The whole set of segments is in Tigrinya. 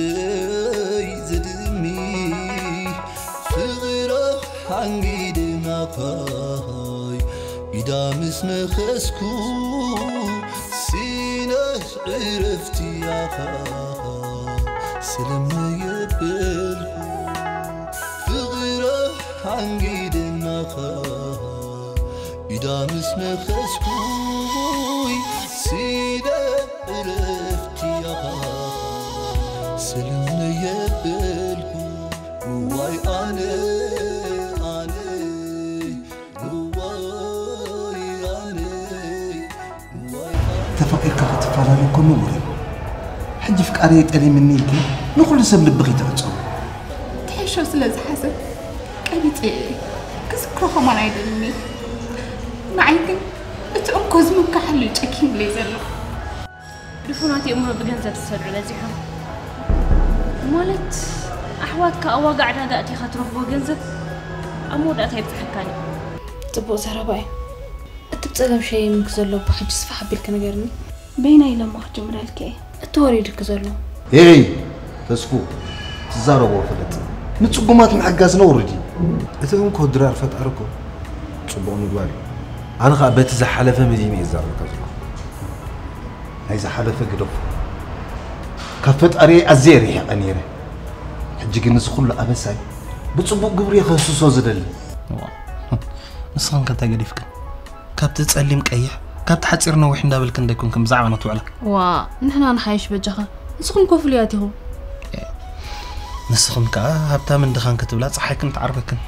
እይ ዝድሚ ፍቕራ ሓንጊድናኻይ ኢዳ ምስ ነኸስኩ ሲነ ዕረፍቲ ያኻ ስልም የበልኩ ፍቕራ ሓንጊድናኻ ኢዳ ምስ ነኸስኩይ ሲነ ዕረፍቲ ያኻ ስልም የበልኩ እዋይ ኣነ ኣነ እዋይ ኣነ እዋይ ኣነ ተፈቂርካ ክትፈላለ እኮ ንቡር እዩ። ሕጂ ፍቃደይ ጠሊምኒ ኢልኪ ንኹሉ ሰብ ልብኺ ትዕጽው። ትሕሾ ስለ ዝሓሰብ ቀቢጸ እየ። ክዝክሮ ከማን ኣይደልን እየ። ንዓይ ግን እቲ እንኮ ዝምካሓሉ እዩ ጨኪኑለይ ዘሎ። ድፉናት የእምሮ ብገንዘብ ዝሰድዑ በዚሖም። ማለት ኣሕዋትካ ኣብ ዋጋ ዕዳጋ ኣእቲኻ ትረኽቦ ገንዘብ ኣብ መወዳእታ ይብጽሓካን እዩ። ጽቡቕ ዘረባ እዩ። እቲ ብጸገም ሸይምክ ዘሎ እባ ሕጂ ስፍሕ ኣቢልክ ንገርኒ። በይናይ ኢለ እሞ ክጅምረልኪ እየ። እቲ ወሪድክ ዘሎ። ሄይ ተስፉ ትዛረቦ ፍለጥ። ንጽጉማት ምሕጋዝ ነውሪ ድዩ? እቲ እንኮ ድራር ፈጣሪ እኮ ጽቡቕ ምግባር እዩ። ኣነ ኸኣ በቲ ዝሓለፈ መዚነ እየ ዝዛረበካ ዘለኹ። ናይ ዝሓለፈ ግደፎ። ካብ ፈጣሪየይ ኣዝየ ርሒቐ ነይረ። ሕጂ ግን እዚ ኩሉ ኣበሳይ ብጽቡቕ ግብሪ እየ ከህስሶ ዝደሊ። እዋ፣ ንስኽን ከ እንታይ ገዲፍክን? ካብቲ ጸሊም ቀይሕ፣ ካብቲ ሓጺር ነዊሕ እንዳበልክን ደይኮንክን ብዛዕባና ትውዕላ? ዋ፣ ንሕና ንሓይሽ በጃኻ። ንስኹም ኮ ፍሉያት ኢኹም። ንስኽን ከኣ ሃብታምን ድኻን ክትብላ ጸሓይክን ትዓርበክን።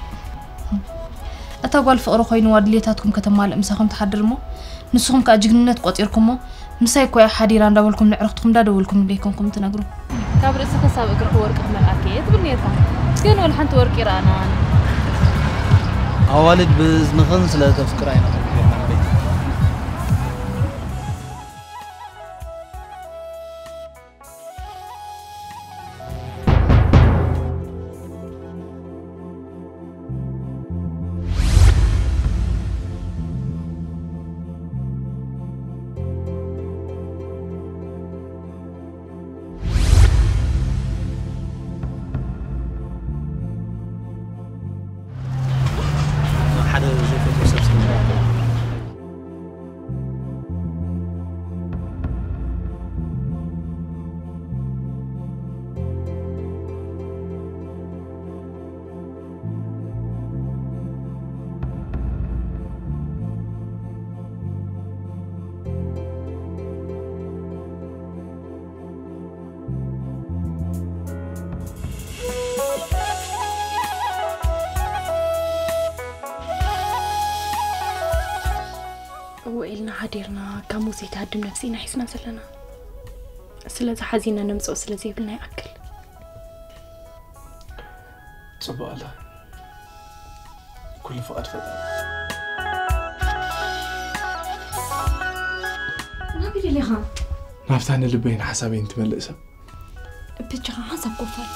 እታ ጓል ፍቕሪ ኮይንዋ ድሌታትኩም ከተማልእ ምሳኹም ትሓድር እሞ፣ ንስኹም ከኣ ጅግንነት ቆጺርኩሞ፣ ምሳይ እኮ እያ ሓዲራ እንዳበልኩም ንዕርኽትኩም እንዳደወልኩም ደይኮንኩም ትነግሩ። ካብ ርእሲ ክሳብ እግርኺ ወርቂ ክመልኣኪ እየ ትብል ነይርካ። ግን ወላ ሓንቲ ወርቂ ረኣናን። ኣዋልድ ብእዝንኽን ስለ ተፍቅራ ኢና ክንብል ማለት እዩ። ሓደ ዘይፈትዎ ሰብ ስለ ዝነበረ። እወ ኢልና ሓዲርና፣ ካብ ሙሴ ትሃድም ነፍሲ ኢና ሒዝና ዘለና። ስለዚ ሓዚና ነምጽኦ ስለ ዘይብልና ይኣክል። ጽቡቕ ኣላ። ኩሉ ፍቓድ ፈጣሪ። ናበይ ደሊኻ? ናብታ ንልበይን ሓሳበይን ትመልእ ሰብ። ብጃኻ ሓንሳብ ኮፈል።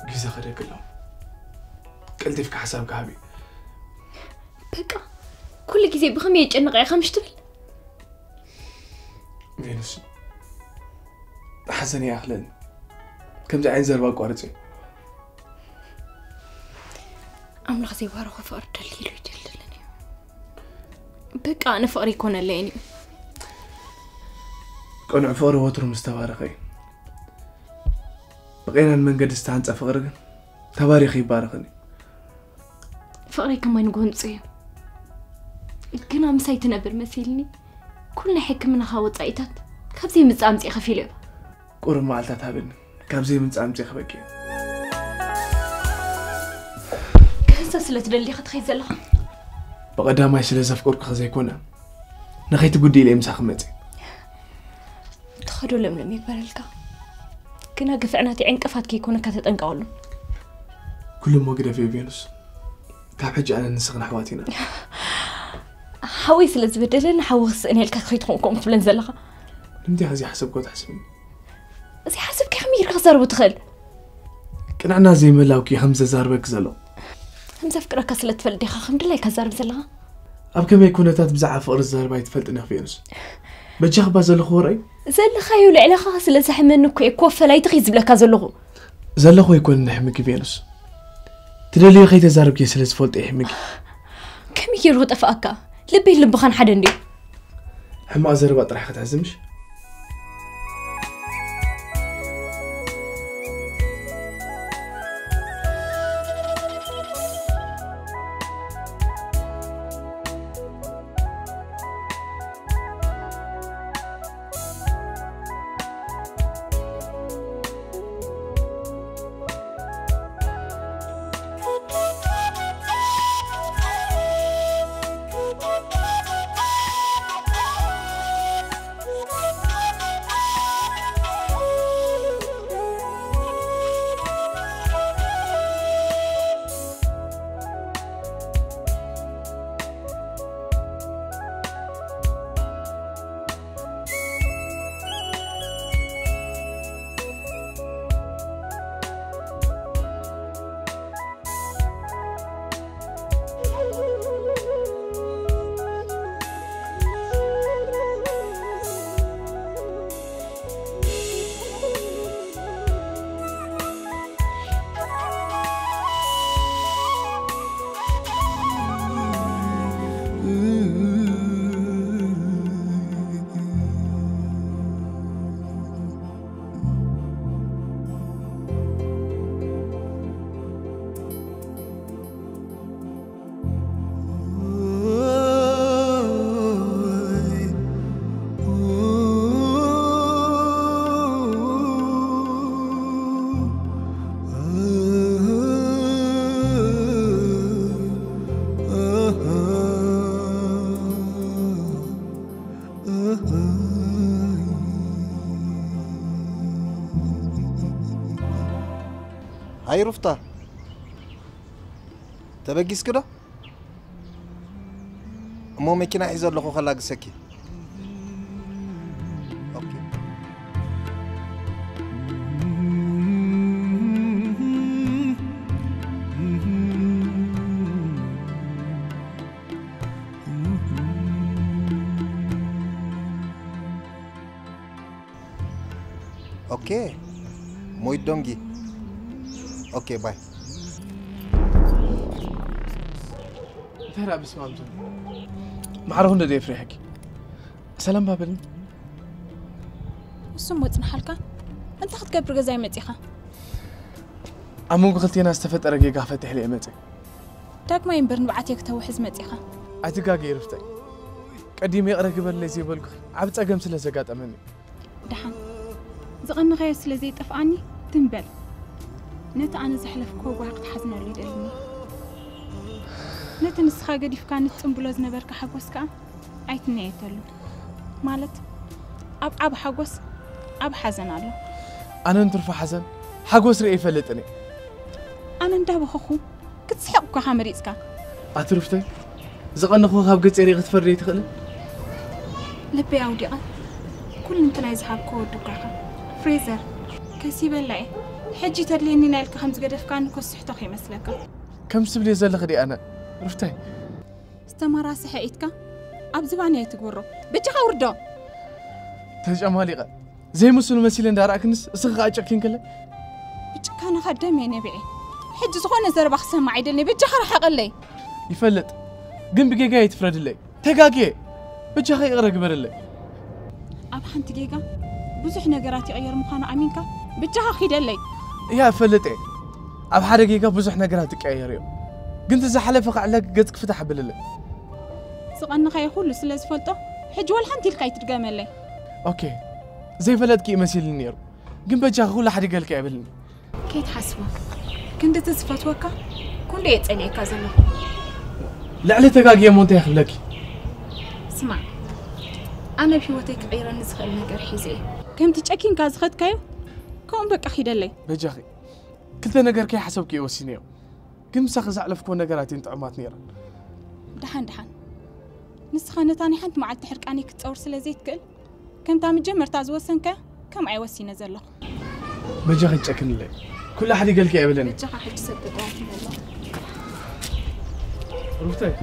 ግዜ ከደግሎም። ቀልጢፍካ ሓሳብካ ሃቢ። በቃ፣ ኩሉ ግዜ ብኸመይ የጨንቕ ኢኻ ምሽ ትብል? ቬኑስ፣ ሓዘን ይኣኽለኒ። ከምዚ ዓይነት ዘረባ ኣቋርጽ እዩ። ኣምላኽ ዘይባረኾ ፍቕሪ ደልድሉ ይደልድለኒ እዩ። በቃ፣ ኣነ ፍቕሪ ይኮነለይን እዩ። ቅኑዕ ፍቕሪ ወትሩ ምስ ተባረኸ እዩ። ብቐናን መንገዲ ዝተሃንጸ ፍቕሪ ግን ተባሪኹ ይባረኽን እዩ። ፍቕረይ ከማይ ንጎንጹ እዩ። ግና ምሳይ ትነብር መሲልኒ፣ ኩሉ ናይ ሕክምናኻ ወጻኢታት ካብ ዘይምጻእ ኣምጺእ ከፊሉ እዩ። ቁሩብ መዓልታት ሃበኒ፣ ካብ ዘይምጻእ ኣምጺእ ክበቂ እዩ። ገንዘብ ስለ ትደሊ ዲኻ ትኸይድ ዘለኻ? ብቐዳማይ ስለ ዘፍቅርኩኺ ዘይኮነ፣ ንኸይትጉድኢ ኢለ ምሳኺ መጺእ። ትኸዶ ለምለም ይበረልካ። ግና ግፍዕ ናተይ ዕንቅፋት ከይኮነካ ተጠንቀቐሉ። ኩሉ እሞ ግደፍዮ ቬኑስ። ካብ ሕጂ ኣነ ንስኽን ኣሕዋት ኢና። ሓወይ ስለ ዝበደለኒ ሓዊ ክስእን ኢልካ ከይትኾን ከምኡ ትብለን ዘለኻ። ንምንታይ ከ ዘይሓሰብክዎ ትሓስብኒ? ዘይሓሰብካ ከመይ ጌርካ ክትዛረቦ ትኽእል? ቅንዕና ዘይምህላውኪ ከም ዘዛርበኪ ዘሎ። ከም ዘፍቅረካ ስለ ትፈልጥ ዲኻ ከም ድላይካ ትዛረብ ዘለኻ? ኣብ ከመይ ኩነታት ብዛዕባ ፍቕሪ ዝዛረብ ኣይትፈልጥን ኢኻ ቬኑስ። በጃኺ እባ ዘለኹ ወረይ። ዘለኻዮ ልዕለኻ ስለ ዘሕመኒ እኮ እየ ኮፈል ኣይትኺ ዝብለካ ዘለኹ። ዘለኹ ኣይኮንን ሕምቂ ቬኑስ። ትደልዮ ከይተዛረብኪ ስለ ዝፈልጦ እየ ሕምቂ። ከመይ ገይሩ ክጠፍኣካ? ልበይን ልብኻን ሓደ እንድዩ። ሕማቕ ዘረባ ጥራሕ ክትሕዚ ምሽ? ሃይ ሩፍታ፣ ተበጊስኪ ዶ? እሞ መኪና ሒዘ ኣለኹ ከላግሰኪ። ኦኬ። ኦኬ። ሞይት ዶንጊ። ኦኬ፣ ባይ። እንታይ ደኣ ብስማም ዘሎ? ማዕረ ክንደይ ደይ ፍሪሕኪ? ሰላም ባበልኒ። እሱም ወጽንሓልካ? እንታይ ክትገብር ገዛይ መጺኻ? ኣብ መንጎ ክልቴና ዝተፈጠረ ጌጋ ፈትሕ ኢለ እየ መጺእ። ዳግማይ እምበር ንብዓተይ ክተውሕዝ መጺኻ። ኣይትጋገይ ሩፍታይ። ቀዲመ ይቕረ ግበርለይ ዘይበልኩኺ ዓቢ ጸገም ስለ ዘጋጠመኒ። ደሓን፣ ዝቐነኻዮ ስለ ዘይጠፍኣኒ ትም በል። ነቲ ኣነ ዘሕለፍክዎ ጓሂ ክትሓዝነሉ ይደልኒ። ነቲ ንስኻ ገዲፍካኒ ትጽምብሎ ዝነበርካ ሓጎስ ከኣ ኣይትነየተሉ። ማለት፣ ኣብ ዓቢ ሓጎስ ዓቢ ሓዘን ኣሎ። ኣነ ንትርፎ ሓዘን ሓጎስ ርእየ ኣይፈልጥን እየ። ኣነ እንዳበኸኹ ክትስሕቕ እኳ ኢኻ መሪጽካ። ኣቲ ሩፍተይ፣ ዝቐነኹ ካብ ገጸይ ርኢኺ ክትፈርዲ ኣይትኽእልን? ልበይ ኣውዲቐ፣ ኩልንትናይ ዝሃብኩ ወዲ እኳ ኢኻ። ፍሬዘር፣ ከሲበላ እየ። ሕጂ ተድልየኒ ኢና ኢልካ ከም ዝገደፍካኒ ከስሕቶ ከይመስለካ። ከምዚ ትብልዮ ዘለኺ ድየ ኣነ፣ ሩፍተይ? ዝተመራስሐ ኢድካ ኣብ ዝባነይ ኣይትግበሮ። በጃኻ ውርዶ። ተጨማሊቐ ዘይምስሉ መሲለ እንዳረኣክንስ እስኺ ከኣ ጨኪንክለይ። ብጭካነኻ ደም እየ ነቢዐ። ሕጂ ዝኾነ ዘረባ ክሰማዕ ኣይደልን'የ። በጃኻ ርሓቐለይ። ይፈልጥ፣ ግን ብጌጋይ ኣይትፍረድለይ። ተጋግየ። በጃኻ ይቕረ ግበረለይ። ኣብ ሓንቲ ጌጋ ብዙሕ ነገራት ይቕየር ምዃኑ ኣሚንካ በጃኻ ኪደለይ። እያ እፈልጥ እየ። ኣብ ሓደ ጌጋ ብዙሕ ነገራት ይቀያየር እዩ። ግን እቲ ዝሓለፈ ከዕለክ ገጽ ክፍታሕ ኣብለለይ። ዝቐነኻዮ ኩሉ ስለ ዝፈልጦ ሕጂ ወላ ሓንቲ ኢልካ ኣይትድገመለይ። ኦኬ፣ ዘይፈለጥኪ እዩ መሲልኒ ነይሩ። ግን በጃኺ ኩሉ ሓዲገልኪ ኣይብልኒ። ከይትሓስቦ፣ ክንድቲ ዝፈትወካ ክንዱ እየ ጸሊኤካ ዘለኹ። ልዕሊ ተጋግየ እሞ እንታይ ክብለኪ? ስማዕ፣ ኣነ ኣብ ህይወተይ ክቕይረኒ ዝኽእል ነገር ሒዘ እየ። ከምቲ ጨኪንካ ዝኸድካዮ ከምኡ በቃ ኪደለይ። በጃኺ፣ ክልተ ነገር ከይሓሰብኩ እየ ወሲነዮ። ግን ምሳኺ ዘሕለፍክዎ ነገራት እየን ጥዑማት ነይረን። ደሓን ደሓን፣ ንስኻ ነታ ናይ ሓንቲ መዓልቲ ሕርቃነይ ክትጸውር ስለ ዘይትክእል፣ ከምታ መጀመርታ ዝወሰንካያ ከምኣ እየ ወሲነ ዘለኹ። በጃኺ ጨክንለይ። ኩሉ ሓዲገልኪ ኣይብለኒ። በጃኻ ሕጂ ሰብ ተጠዋትም ኣሎ። ሩፍተይ።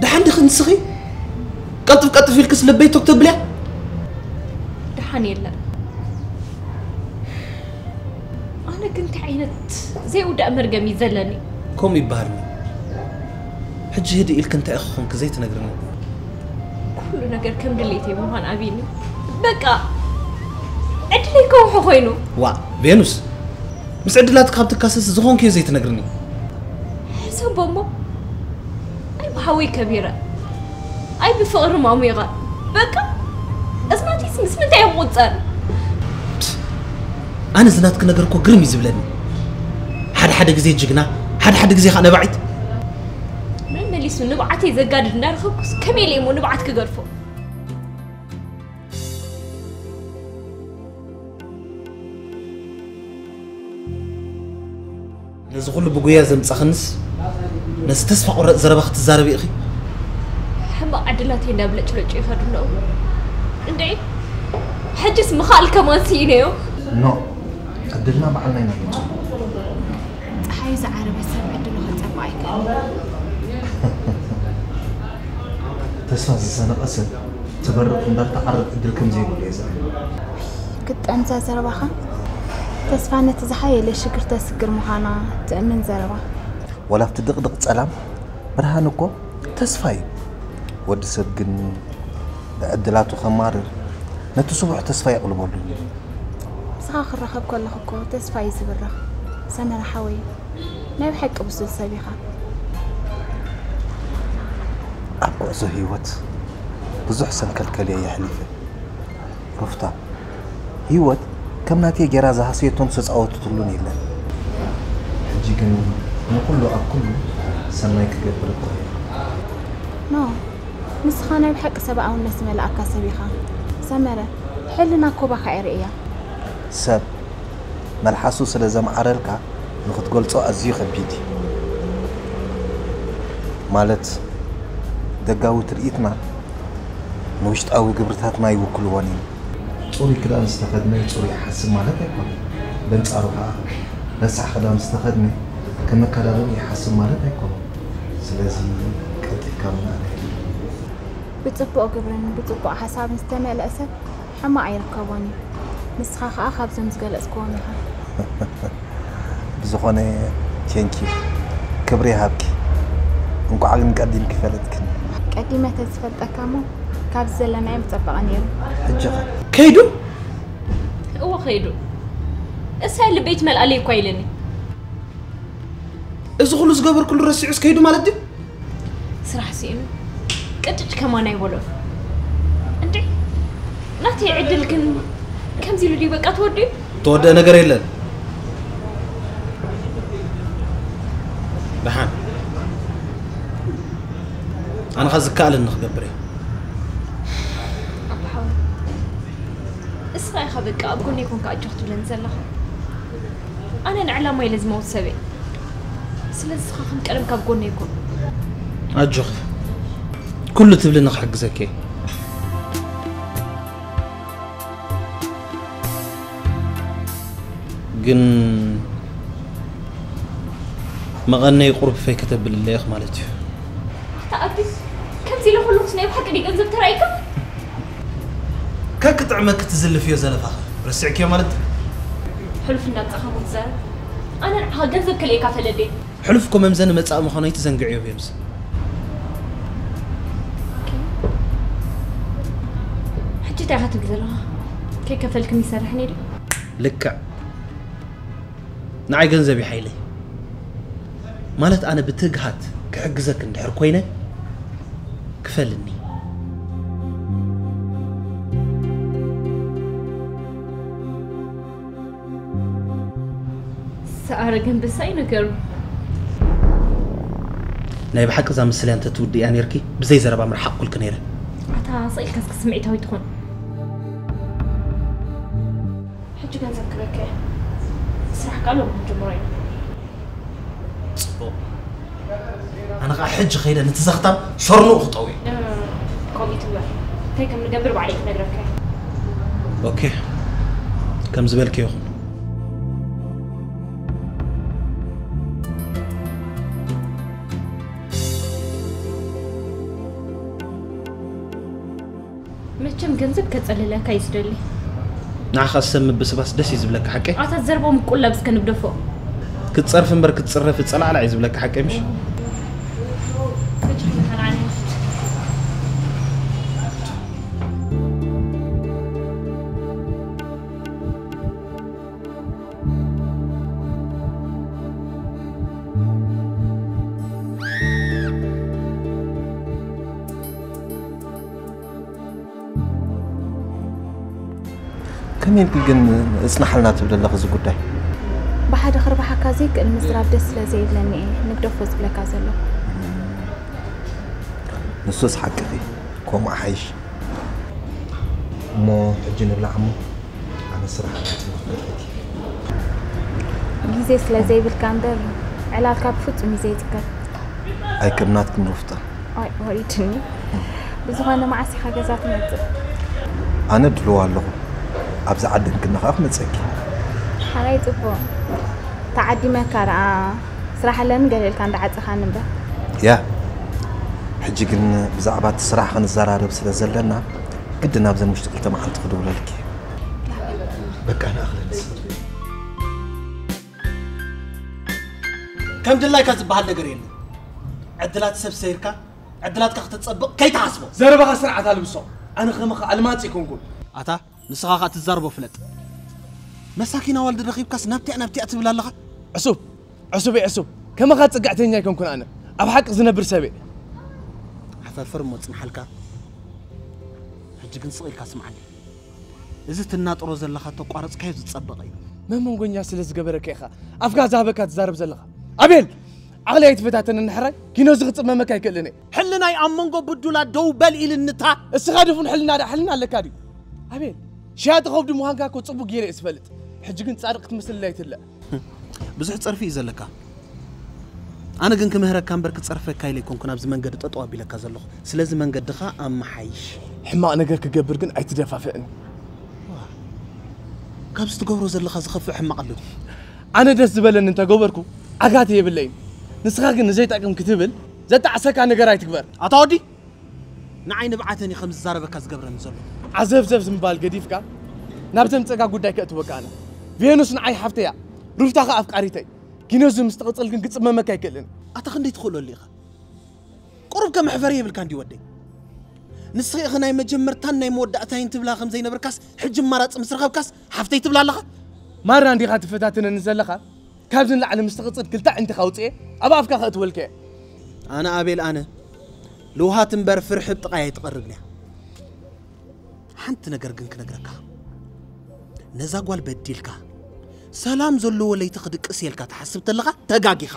ደሓን ዲኺ ንስኺ? ቀልጥፍ ቀልጥፍ ኢልክስ ልበይ ቶክ ተብልያ? ደሓን የለን። ኣነ ግን እንታይ ዓይነት ዘይውዳእ መርገም እዩ ዘለኒ? ከምኡ ይበሃል። ሕጂ ህድእ ኢልክ እንታይ ኢኺ ኮንክ ዘይትነግርኒ? ኩሉ ነገር ከም ድሌተይ ምዃን ኣብይኒ። በቃ ዕድለይ ከውሑ ኮይኑ። ዋ፣ ቬኑስ፣ ምስ ዕድላት ካብ ትካሰስ ዝኾንክዮ ዘይትነግርኒ? ሕሰቦ እሞ፣ ኣይ ብሓወይ ከቢረ፣ ኣይ ብፍቕሪ ማሙይቐ። በቃ እዝናቲስ ምስ ምንታይ እዮም ቁጸር? ኣነ ዝናትክ ነገር እኮ ግርም እዩ ዝብለኒ። ሓደ ሓደ ግዜ ጅግና፣ ሓደ ሓደ ግዜ ኸዓ ነባዒት። መመሊሱ ንብዓተይ ዘጋድድ እንዳረኸብኩስ ከመይ ኢለ እሞ ንብዓት ክገድፎ? ነዚ ኩሉ ብጉያ ዘምጻኽንስ ነዚ ተስፋ ቁረጽ ዘረባ ክትዛረቢ ኢኺ? ሕማቕ ዕድላተይ እንዳብለጭለጩ ይኸዱ ኣለዉ። እንዴ፣ ሕጅስ ምኽኣል ከማን ስኢነዮ። ኖ፣ ዕድልና ባዕልና ኢና ንመጾ። ጸሓዩ ዝዓረበ ሰብ ዕድሉ ከጸብቕ ኣይክእልን። ተስፋ ዝሰነቐ ሰብ ትበርቕ እምበር ትዓርብ ዕድል ከም ዘይብሉ እየ ዝኣምን። ግጠምዛ ዘረባኻ። ተስፋ ነቲ ዝሓየለ ሽግር ተስግር ምዃና ትእምን ዘረባ። ዋላ ኣብቲ ድቕድቕ ጸላም ብርሃን እኮ ተስፋ እዩ። ወዲ ሰብ ግን ብዕድላቱ ከማርር ነቲ ስቡሕ ተስፋ የቕልበሉ እዩ። ምሳኻ ክራኸብ ከለኹ እኮ ተስፋ እዩ ዝብረኽ። ሰመረ ሓወይ፣ ናይ ብሓቂ ብሱል ሰብ ኢኻ። ኣብ ጉዕዞ ህይወት ብዙሕ ሰንከልከል እየ የሕሊፈ። ሩፍታ፣ ህይወት ከም ናተይ ጌራ ዝሃሰየቶን ዝተጻወተትሉን የለን። ሕጂ ግን ንኹሉ ኣብ ኩሉ ሰናይ ክገብር እኮ እየ። ኖ፣ ንስኻ ናይ ብሓቂ ሰብኣውነት ዝመልኣካ ሰብ ኢኻ። ሰመረ፣ ሕልና ኮባኻ እየ ርእያ። ሰብ መልሓሱ ስለ ዘምዓረልካ ንኽትገልጾ ኣዝዩ ከቢድ እዩ። ማለት፣ ደጋዊ ትርኢትና ንውሽጣዊ ግብርታትና ይውክልዎን እዮም። ጽሩይ ክዳን ዝተኸድነ ጽሩይ ይሓስብ ማለት ኣይኮነን። በንጻሩ ከኣ፣ ረሳሕ ክዳን ዝተኸድነ ከም መከዳድኡ ይሓስብ ማለት ኣይኮነን። ስለዚ ቀልጢፍካ ምንኣድ ኣየድልን። ብጽቡቕ ግብርን ብጽቡቕ ሓሳብን ዝተመልአ ሰብ ሕማቕ ኣይርከቦን እዩ። ንስኻ ከኣ ካብዞም ዝገለጽክዎም ኢኻ። ብዝኾነ፣ ቴንኪ፣ ክብሪ ይሃብኪ። እንቋዕ ግን ቀዲምኪ ፈለጥክኒ። ቀዲመ ተዝፈልጠካ እሞ ካብዚ ዘለናዮ ምጸበቐ ነይሩ። ሕጂ ኸ? ከይዱ? እወ ከይዱ። እሳይ ልበይ ትመልኣለይ እኳ ኢለኒ። እዚ ኩሉ ዝገበርኩሉ ረሲዑስ ከይዱ ማለት ድዩ? ስራሕ ስኢኑ ቅጭጭ ከማን ኣይበሎን። እንዴ፣ ናተይ ዕድል ግን ከምዚ ኢሉ ድዩ በቃ ተወዲኡ? ተወደአ ነገር የለን። ደሓን፣ ኣነ ኸ ዝከኣለኒ ክገብር እየ። ኣቦ ሓወይ፣ እስኻ ኢኻ በቃ ኣብ ጎነይ ኮንካ ኣጆኽ ትብለኒ ዘለኻ። ኣነ ንዕላማ ኢለ ዝመውት ሰብ እየ። ስለዚ እስኻ ከም ቀደም ካብ ጎነይ ኩን። ኣጆኺ፣ ኩሉ ትብልኒ ክሕግዘኪ እየ። ግን መቐነይ ቁሩብ ፈይ ከተብልለይ ኢኺ ማለት እዩ። ኣታ ኣቢ፣ ከምዚ ኢለ ከለኹስ ናይ ብሓቂ ድዩ ገንዘብ ተራኢካ? ከክጥዕመኪ ትዝልፍዮ ዘለፋኺ ረሲዕክዮ ማለት ድዩ? ሕሉፍ እንዳምጻእካ እሞ ትዛረብ። ኣነ ንዓኻ ገንዘብ ክልእካ ፈለደይ። ሕሉፍ እኮ መምዘኒ መጻኢ ምዃኑ ኣይትዘንግዕዮ ቤብስ። ሕጂ እንታይ ኢኻ ትብል ዘለኻ? ከይከፈልክኒ ይሰርሕ ነይሩ። ልክዕ። ንዓይ ገንዘብ እዩ ሓይለይ። ማለት ኣነ ብትግሃት ክሕግዘክ እንድሕር ኮይነ ክፈልኒ። ሰኣረ ግን ብሳይ ነገሩ። ናይ ብሓቂ እዛ ምስልያ እንተትውድእያ ነርኪ ብዘይ ዘረባ ምርሓቕ ኩልክ ነይረ። ኣታ ስቕ ኢልካ እስኪ ስምዒታዊ ትኹን። ሕጂ ገንዘብ ክበከ ስራሕ ቃሉ ጀምሮ እዩ። ጽቡቕ። ኣነ ኸዓ ሕጂ ኸይደ ነቲ ዘኽታም ሸርኑኡ ክጠውዮ። ከምኡ ትግበር። እንታይ ከም ንገብር ባዕለይ ክነግረካ እየ። ኦኬ። ከም ዝበልክ ይኹን። መቸም ገንዘብ ከጸልለካ እዩ ዝደሊ። ንዓኻ ሰብ ምብስባስ ደስ እዩ ዝብለካ ሓቀይ? ኣታ ዘርቦም ቁላብ እስከ ንግደፎ። ክትጸርፍ እምበር ክትጽረፍ ጸላዕላዕ እዩ ዝብለካ ሓቀይ ምሽ? ከመይ ኢልኪ ግን እጽናሓልና ትብል ኣለኺ እዚ ጉዳይ? ብሓደ ክርባሓካ ዘይክእል ምዝራብ ደስ ስለ ዘይብለኒ እየ ንግደፎ ዝብለካ ዘለኹ። ንሱስ ሓቅኺ፣ ከምኡ ሓይሽ። እሞ ሕጂ ንብላዕ እሞ ኣነ ስራሕ ኣጋጢሙ ክመጸኪ። ግዜ ስለ ዘይብልካ እምበር ዕላልካ ብፍጹም እዩ ዘይዝከር። ኣይከም ናትኪ ንፍጠር። ኣይ ወሪድኒ። ብዝኾነ መዓስ ኢኻ ገዛ ትመጽእ? ኣነ ድልዎ ኣለኹ። ኣብዚ ዓዲ እንክነ ኸኣ ክመጸኪ። ሓራይ ጽቡቕ። ተዓዲመካ ደኣ ስራሕ ኣለኒ ገለ ኢልካ እንዳዓጸኻኒ እምበር። ያ ሕጂ ግን ብዛዕባ እቲ ስራሕ ክንዘራረብ ስለ ዘለና ግድን ኣብዘን ውሽጢ ክልተ መዓልቲ ክድውለልኪ። በቃ ንኣኽለንስ። ከም ድላይካ ዝበሃል ነገር የለን። ዕድላት ሰብ ሰይርካ ዕድላትካ ክተጸብቕ ከይትሓስቦ። ዘረባኻ ስርዓት ኣልብሶ። ኣነ ከማኻ ኣልማጽ ኣይኮንኩን። ኣታ ንስኻ ኸኣ ትዛረቦ ፍለጥ። መሳኪን ኣዋልድ ረኺብካስ ናብቲኣ ናብቲኣ ትብል ኣለኻ። ዕሱብ ዕሱብ እየ ዕሱብ። ከማኻ ጽግዕተኛ ኣይኮንኩን ኣነ። ኣብ ሓቂ ዝነብር ሰብ እየ። ዓፈርፈር እሞ ጽንሓልካ። ሕጂ ግን ስቕ ኢልካ ስምዓኒ። እዚ ትናጥሮ ዘለኻ ተቋረጽካዮ ዝጸበቐ እዩ። መመንጎኛ ስለ ዝገበረካ ኢኻ ኣፍካ ዝሃበካ ትዛረብ ዘለኻ። ኣቤል! ዓቕሊ ኣይትፈታተነኒ ሕራይ፣ ኪኖ እዚ ክጽመመካ ኣይክእልን እየ። ሕልናይ ኣብ መንጎ ብዱላት ደው በል ኢልንታ። እስኻ ድፉን ሕልና ደኣ ሕልና ኣለካ ድዩ? ኣቤል! ሸያጢ ከብዲ ምዃንካ እኮ ጽቡቕ ገይረ እየ ዝፈልጥ። ሕጂ ግን ጻድቕ ክትመስለለይ ኣይትለእ። ብዙሕ ጸርፊ እዩ ዘለካ። ኣነ ግን ክምህረካ እምበር ክጸርፈካ ኢለ ኣይኮንኩን ኣብዚ መንገዲ ጠጠው ኣቢለካ ዘለኹ። ስለዚ መንገድኻ ኣመሓይሽ። ሕማቕ ነገር ክገብር ግን ኣይትደፋፍእኒ። ካብዚ ትገብሮ ዘለኻ ዝኸፍእ ሕማቕ ኣሎ ድዩ? ኣነ ደስ ዝበለኒ እንተገበርኩ ዓጋቲ የብለይን። ንስኻ ግን ንዘይጠቅም ክትብል ዘጣዕሰካ ነገር ኣይትግበር። ኣታ ወዲ ንዓይ ንብዓተን እዩ ከም ዝዛረበካ ዝገብረኒ ዘሎ። ዓዘብዘብ ምባል ገዲፍካ ናብ ዘምጸጋ ጉዳይ ከእትወካ ኣነ። ቬኑስ ንዓይ ሓፍተይ እያ፣ ሩፍታ ኸኣ ኣፍቃሪተይ። ኪኖ እዚ ምስ ትቕጽል ግን ክጽመመካ ኣይክእልን። ኣታ ክንደይ ትኽእለሉ ኢኻ? ቁሩብ ከ መሕፈሪ የብልካን ድዩ ወደይ? ንስኺ ኢኺ ናይ መጀመርታን ናይ መወዳእታይን ትብላ ከም ዘይነበርካስ ሕጂ ኣማራጺ ምስ ረኸብካስ ሓፍተይ ትብላ ኣለኻ? ማራ እንዲኻ ትፈታተነኒ ዘለኻ? ካብዚ ንላዕሊ ምስ ትቕጽል ክልተ ኣዒንትኻ ኣውጽኤ ኣብ ኣፍካ ከእትወልካ እየ። ኣነ ኣቤል ኣነ ልውሃት እምበር ፍርሒ ኣብ ጥቓይ ኣይትቐርብን እያ። ሓንቲ ነገር ግን ክነግረካ፣ ነዛ ጓል በዲልካ ሰላም ዘለዎ ለይቲ ክድቅስ እየ ኢልካ ትሓስብ ተለኻ ተጋጊኻ።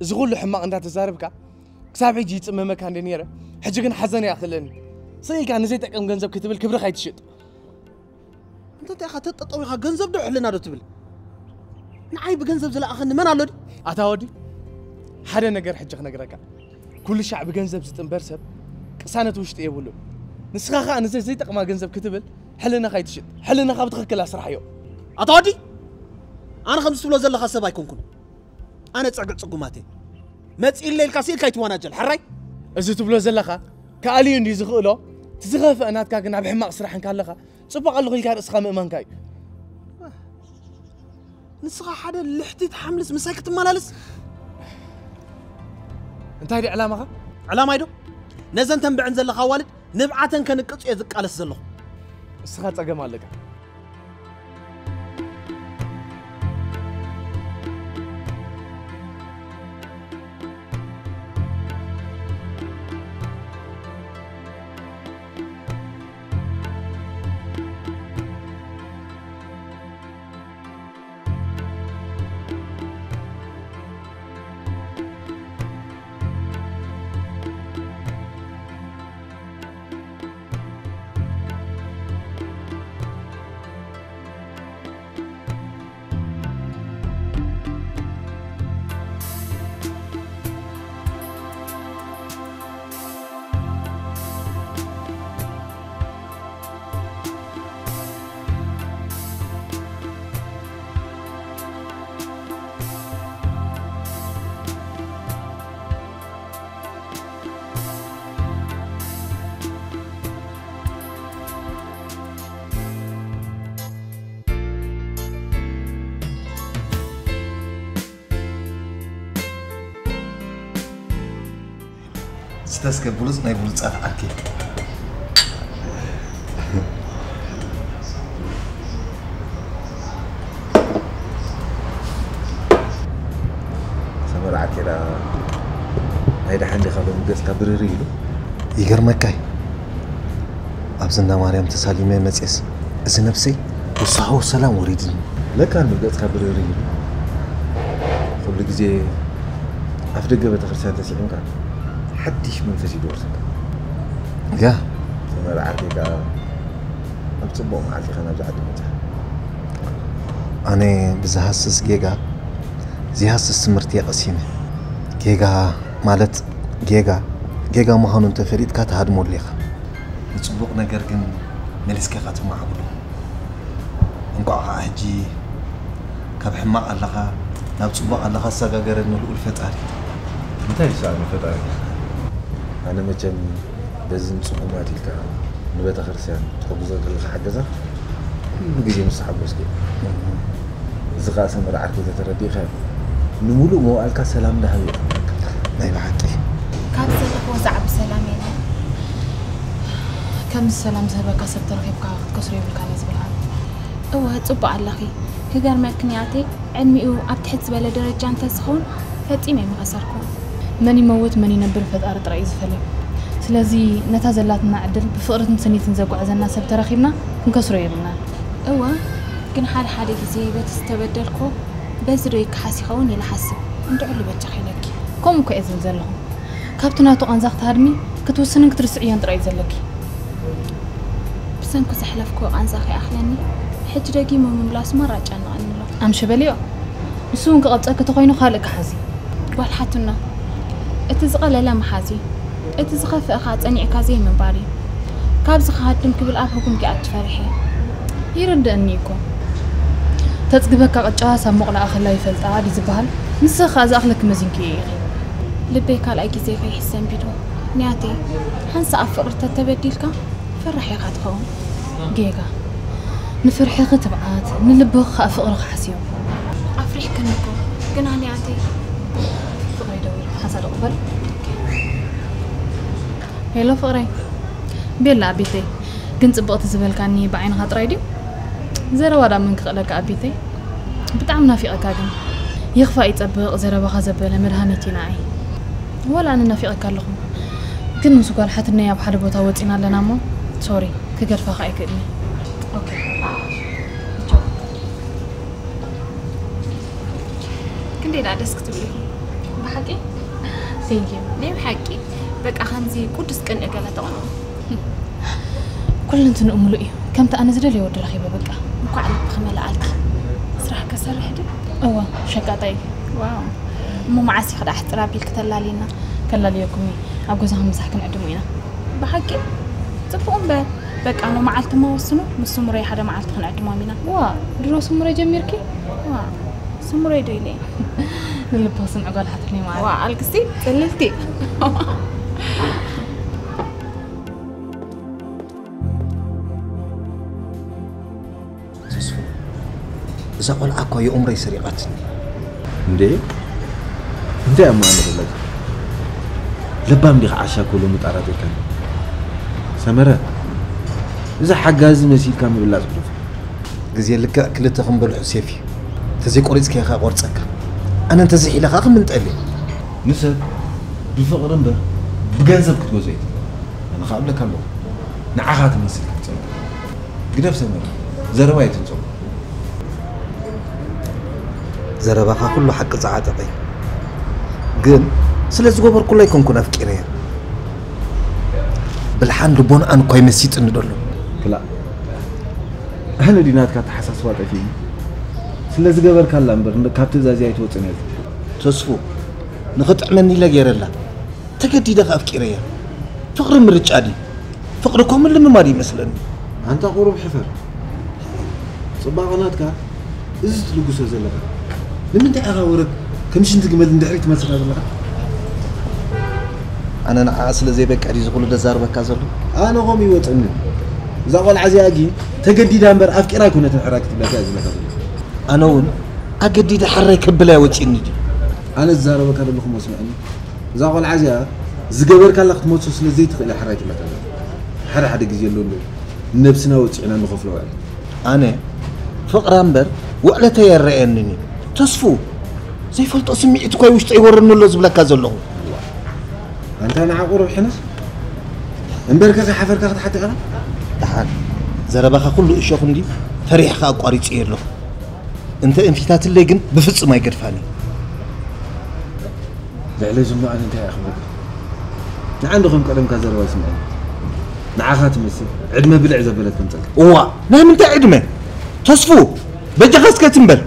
እዚ ኩሉ ሕማቕ እንዳተዛረብካ ክሳብ ሕጂ ይጽመመካ እንደ ነይረ፣ ሕጂ ግን ሓዘን ይኣኽለኒ። ስቕ ኢልካ ንዘይጠቅም ገንዘብ ክትብል ክብርኻ ኣይትሽጥ። እንተ እንታይ ኢኻ ተጠጠው ኢኻ ገንዘብ ዶ ሕልና ዶ ትብል? ንዓይ ብገንዘብ ዝለኣኸኒ መን ኣሎ ድዩ? ኣታ ወዲ ሓደ ነገር ሕጂ ክነግረካ። ኩሉ ሻዕ ብገንዘብ ዝጥንበር ሰብ ቅሳነት ውሽጢ የብሉን። ንስኻ ኸኣ ንዘይ ዘይጠቕማ ገንዘብ ክትብል ሕልናኻ ኣይትሽጥ። ሕልናኻ ብትኽክል ኣስርሓዮ። ኣታ ወዲ ኣነ ከምዚ ትብሎ ዘለኻ ሰብ ኣይኮንኩን። ኣነ ጸግዕ ጽጉማት እየ። መጺእለ ኢልካ ስኢልካ ኣይትወናጀል ሕራይ። እዚ ትብሎ ዘለኻ ከኣልዩ እንድዩ ዝኽእሎ። እቲ ዝኸፍአ ናትካ ግን ኣብ ሕማቕ ስራሕ እንካለኻ ጽቡቕ ኣለኹ ኢልካ ርእስኻ ምእማንካ እዩ። ንስኻ ሓደ ልሕቲት ሓምልስ ምሳይ ክትመላለስ? እንታይ ድዩ ዕላማኻ? ዕላማይ ዶ? ነዘን ተንብዐን ዘለኻ ኣዋልድ ንብዓተን ከንቅጽ እየ ዝቃለስ ዘለኹ። እስኻ ጸገም ኣለካ። ስተስከ ብሉጽ ናይ ብሉጻት ዓርኪ። ሰመር ዓርኪ ደኣ ናይ ደሓን ዲኻ ሎሚ ገጽካ ብርር ኢሉ? ይገርመካይ፣ ኣብዚ እንዳ ማርያም ተሳሊመ መጽየስ፣ እዚ ነብሰይ ወሳሖ ሰላም ወሪድኒ። ለካ ንገጽካ ብርር ኢሉ። ኩሉ ግዜ ኣፍ ደገ ቤተክርስትያን ተስዒምካ ሓድሽ መንፈስ እዩ ዝወርሰካ። ያ። ተመርዓኺ ከኣ ኣብ ጽቡቕ መዓልቲ ኢኻ ናብዚ ዓዲ መጺኻ። ኣነ ብዝሃስስ ጌጋ፣ ዘይሃስስ ትምህርቲ እየ ቀሲመ። ጌጋ ማለት ጌጋ፣ ጌጋ ምዃኑ እንተፈሊጥካ ትሃድመሉ ኢኻ። ንጽቡቕ ነገር ግን መሊስካ ኢኻ ትመዓብሎ። እንቋዕ ኸዓ ሕጂ ካብ ሕማቕ ኣለኻ ናብ ጽቡቕ ኣለኻ ዝሰጋገረኒ ልኡል ፈጣሪ። እንታይ ይሰኣኖ ፈጣሪ? ኣነ መቸም በዝን ጽጉማት ኢልካ ንቤተ ክርስቲያን ትሕግዞ ዘለኻ ሓገዛ ኩሉ ግዜ ምስ ተሓጎስኩ እየ። እዚ ኸኣ ሰመረ ዓርከይ ተተረዲእካዮ፣ ንምሉእ መዋእልካ ሰላም እንዳሃበ ይቐብለካ። ናይ ብሓቂ። ካብ ዘለኽዎ ዝዓቢ ሰላም የለን። ከምዚ ሰላም ዝህበካ ሰብ ተረኺብካ ክትከስሮ የብልካን እየ ዝብል ኣነ። እወ፣ ጽቡቕ ኣለኺ። ክገርመኪ ኒያተይ፣ ዕድሚኡ ኣብ ትሕት ዝበለ ደረጃ እንተዝኸውን፣ ፈጺመ ኣይምኸሰርኩን። መን ይመውት መን ይነብር ፈጣሪ ጥራይ እዩ ዝፈልዮ። ስለዚ ነታ ዘላትና ዕድል ብፍቕርን ስኒትን ዘጓዕዘና ሰብ ተረኺብና ክንከስሮ የብልናን። እወ፣ ግን ሓደ ሓደ ግዜ በቲ ዝተበደልኩ፣ በዚ ዶ ይከሓስ ይኸውን ኢለ እሓስብ። እንድዒ በጃኺ ኢለኪ። ከምኡ እኮ እየ ዝብል ዘለኹ። ካብቲ ናቱ ቃንዛ ክትሃድሚ፣ ክትውስንን ክትርስዕዮን ጥራይ እዩ ዘለኪ። ብሰንኩ ዘሕለፍክዎ ቃንዛ ከይኣኽለኒ፣ ሕጂ ደጊሙ ምምላሱ ማራ ኣጨንቐኒ ኣሎ። ኣምሺ በልዮ። ንሱ እውን ክቐብጸኪ ተኾይኑ ካልእ ክሓዚ። ጓል ሓትኖ፣ እቲ ዝቐለለ ምሓዝ እዩ። እቲ ዝኸፍአ ከኣ ጸኒዕካ ዘይምንባር እዩ። ካብዚ ክሃድም ክብል ኣብ ህጉም ክኣቱ ፈሪሐ። ይርድእኒ እኮ። ተጽግበካ ቅጫዋስ ኣብ ሞቕላ ኣኸላ ይፈልጣ ድዩ ዝበሃል? ንስኺ ከኣ ዝኣኽለኪ መዚንክዮ ኢኺ። ልበይ ካልኣይ ግዜ ከይሕዝ ሰንቢዱ። ኒያተይ፣ ሓንሳእ ኣብ ፍቕሪ ተተበዲልካ ፈራሕ ኢኻ ትኸውን። ጌጋ። ንፍርሕኺ ትብዓት፣ ንልብኺ ከኣ ፍቕሪ ክሓስዮ። ኣፍሪሕክኒ እኮ፣ ግና ኒያተይ። ፍቕረይ ደዊሉ፣ ሓንሳእ ደቕ በል። ሄሎ ፍቕረይ። ቤላ ኣቢተይ። ግን ጽብቕቲ ዝበልካኒ ብዓይንኻ ጥራይ ድዩ? ዘረባ ደኣ መን ክኽእለካ ኣቢተይ? ብጣዕሚ ናፊቐካ ግን። ይኽፋእ ይጸብቕ ዘረባኻ ዘበለ መድሃኒት እዩ ንዓይ። ዋላ ኣነ ናፊቐካ ኣለኹ። ግን ምስ ጓል ሓትነይ ኣብ ሓደ ቦታ ወጺና ኣለና እሞ፣ ሶሪ፣ ክገድፋኻ ኣይክእልን እየ። ኦኬ። ክንደይ ደኣ ደስ ክትብሉ ኢኹም። ብሓቂ? Thank you። ናይ ብሓቂ፣ በቃ ከምዚ ቅዱስ ቅንኢ ገለ ተቐንቑ። ኩለንትንኡ ምሉእ እዩ። ከምቲ ኣነ ዝደልዮ ወዲ ረኺበ በቃ። እንኳዕ ልብኺ መለኣልኪ። ስራሕ ከሰርሕ ድዩ? እወ፣ ሸቃጣይ እዩ። ዋው። እሞ መዓስ ኢኺ ደኣ ሕጽር ኣቢልኪ ተላልይና? ከላልየኩም እየ። ኣብ ገዛኹም ምሳሕ ክንዕድሞ ኢና። ብሓቂ? ጽቡቕ እምበር። በቃ እሞ መዓልቲ እሞ ወስኑ፣ ምስ ስሙረይ ሓደ መዓልቲ ክንዕድሞም ኢና። ዋ፣ ድሮ ስሙረይ ጀሚርኪ? ዋ፣ ስሙረይ ዶ ኢለ? ንልብኺ ስምዒ ጓል ሓትነይ መዓረይ። ዋ፣ ኣልግስቲ ጽልልቲ። ተስፉ፣ እዛ ቆልዓ እኮ የእምሮይ ሰሪቓትኒ። እንዴ? እንታይ እሞ ኣመለለካ? ለባም ዲኻ ዓሻ እኮ ሎሚ ጣራጢርካኒ። ሰመረ፣ እዚ ሓጋዚ መሲልካ ምብላጽ ግደፎ። ግዜ ልክዕ ክልተ ክንበልሑ ሴፍ እዩ። እንተዘይቆሪጽካዮ ከኣ ቆርጸካ። ኣነ እንተዘይሒለ ከኣ ክምንጠል እየ። ንሰብ ብፍቕሪ እምበር ብገንዘብ ክትገዝኦ ኣይትኽእልን። ኣነ ከኣ እብለካ ኣለኹ፣ ንዓኻ ትመስል ክትጸልእ። ግደፍ ሰመረ፣ ዘረባ ኣይትንጸው። ዘረባኻ ኩሉ ሓቂ ዝዓጠቐ እዩ። ግን ስለ ዝገበርኩላ ኣይኮንኩን ኣፍቂረያ። ብልሓን ልቦንኣን እኳ ይመሲጥኒ ደሎ። ክላእ፣ ኣነ ድዩ ናትካ ኣተሓሳስባ ጠፊእኒ? ስለ ዝገበርካላ እምበር ካብ ትእዛዘይ ኣይትወጽእን እያ። ተስፉ፣ ንኽጥዕመኒ ኢለ ገይረላ። ተገዲደ ከኣ ኣፍቂረያ። ፍቕሪ ምርጫ ድዩ? ፍቕሪ እኮ ምልምማድ ይመስለኒ። ኣንታ ቁሩብ ሕፈር። ጽባቐ ናትካ እዚ ትልግሶ ዘለኻ። ንምንታይ ኢኻ ወረግ ከም ሽንቲ ግመል ንድሕሪት ትመልሰና ዘለኻ? ኣነ ንዓኣ ስለ ዘይበቅዕ ድዩ እዚ ኩሉ ደዛርበካ ዘሎ? ኣነ ከምኡ ይወጽእኒ። እዛ ቆልዓ እዚኣ ግን ተገዲዳ እምበር ኣፍቂራ ኣይኮነትን ሕራይ ክትብለካ እያ ዝብለካ ዘለኹ። ኣነ እውን ኣገዲደ ሕራይ ከብላ እያ ወጺእኒ ድዩ? ኣነ ዝዛረበካ ዘለኹ እሞ ስምዐኒ። እዛ ቆልዓ እዚኣ ዝገበርካላ ክትመልሶ ስለ ዘይትኽእል እያ ሕራይ ትብለካ ዘላ። ሓደ ሓደ ግዜ ኣሎ እንዶ ንነብስና ወጺዕና ንኸፍሎ ውዕል። ኣነ ፍቕራ እምበር ውዕለተይ ኣይረኣየንን እዩ። ተስፉ፣ ዘይፈልጦ ስምዒት እኳ ውሽጠይ ይወረኒ ኣሎ ዝብለካ ዘለኹ። ኣንታ ንዓ ቁሩብ ሕነስ እምበርከ ከይሓፈርካ ክትሓትእ ኢኻ። ደሓን ዘረባኻ ኩሉ እሾኽ እንዲ ፈሪሕኻ ኣቋሪጸዮ ኣለኹ። እንተ እንፊታትለይ ግን ብፍጹም ኣይገድፋን እዩ። ልዕሊ ዝሞ ኣነ እንታይ እየ ክብለካ? ንዓ እንዶ ከም ቀደምካ ዘረባ ይስምዐኒ። ንዓኻ ትመስል ዕድመ ብልዕ ዘበለት ከምጸልካ። እዋ፣ ናይ ምንታይ ዕድመ? ተስፉ፣ በጃኻ እስከ ትም በል።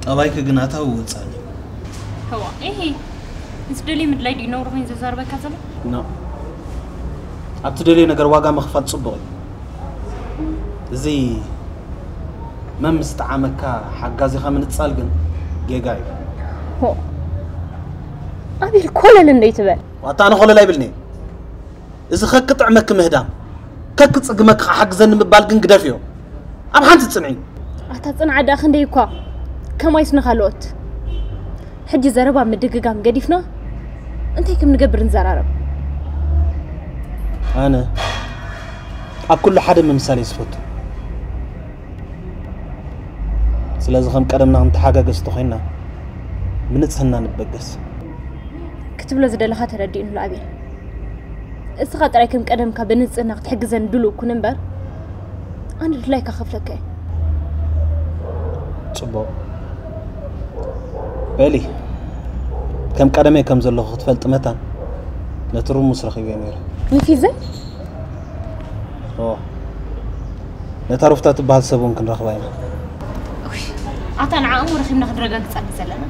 ጠባይከ ግን ኣታዊ ወጻኒ። እዋ፣ እሂ፣ ምስ ደልየ ምድላይ ድዩ ነውሪ ኮይኑ ዘዛርበካ ዘሎ? ኖ። ኣብ ትደልዮ ነገር ዋጋ ምኽፋል ጽቡቕ እዩ። እዚ መም ምስ ጠዓመካ ሓጋዚኻ ምንጻል ግን ጌጋ እዩ። ሆ፣ ኣቤል ኮለል እንዶ ይትበል። ዋታ ኣነ ኮለል ኣይብልን'የ። እዚ ከክጥዕመኪ ምህዳም፣ ከክጽግመኪ ክሓግዘኒ ምባል ግን ግደፍዮ። ኣብ ሓንቲ ጽንዒ። ኣታ ጽንዓት ደኣ ክንደይ እኳ ከማይስ ንኻልኦት። ሕጂ ዘረባ ምድግጋም ገዲፍና እንታይ ከም ንገብር ንዘራረብ። ኣነ ኣብ ኩሉ ሓደ ምምሳል እየ ዝፈቱ። ስለዚ ከም ቀደምና ክንተሓጋገዝ እንተኾይንና ብንጽህና ንበገስ። ክትብሎ ዝደለኻ ተረዲኡኒ ኣሎ ኣቤል። እስኻ ጥራይ ከም ቀደምካ ብንጽህና ክትሕግዘኒ ድሉው ኩን እምበር፣ ኣነ ድላይካ ከፍለካ እየ። ጽቡቕ። በሊ፣ ከም ቀደመይ ከም ዘለኹ ክትፈልጢ መታን ነቲ ርሙስ ረኺበዮ ነይረ። ንፊዘይ? ኦ፣ ነታ ሩፍታ ትበሃል ሰብ እውን ክንረኽባ ኢና። ኣታ ንዓኣ እሞ ረኺብና ክንረጋግጻ ዘለና።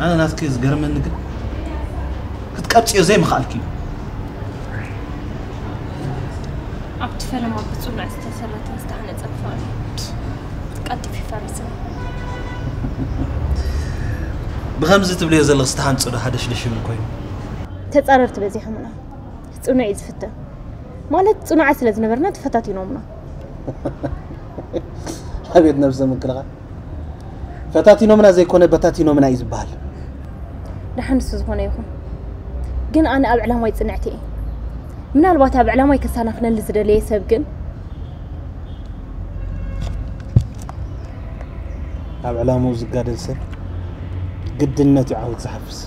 ኣነ ናትኪ ዝገርመኒ ግን ክትቀብጽዮ ዘይምኽኣልኪ እዩ። ኣብቲ ፈለማ ብጽኑዕ ዝተሰረተን ዝተሃነጸን ፍቕሪ ቀልጢፉ ይፈርስ። ብኸምዚ ትብልዮ ዘለኽስ ዝተሃንጸ ዶ ሃደሽደሽ ይብል ኮይኑ? ተጻረርቲ በዚሖምና። ጽኑዕ እዩ ዝፍተን። ማለት ጽኑዓት ስለ ዝነበርና ተፈታቲኖምና። ኣቤት ነብሰ ምክልኻል። ፈታቲኖምና ዘይኮነ በታቲኖምና እዩ ዝበሃል። ደሓን ንሱ ዝኾነ ይኹን። ግን ኣነ ኣብ ዕላማይ ጽንዕቲ እየ። ምናልባት ኣብ ዕላማይ ከሰናኽለኒ ዝደለየ ሰብ ግን ኣብ ዕላምኡ ዝጋደል ሰብ ግድነት እዩ ዓወት ዝሓፍስ።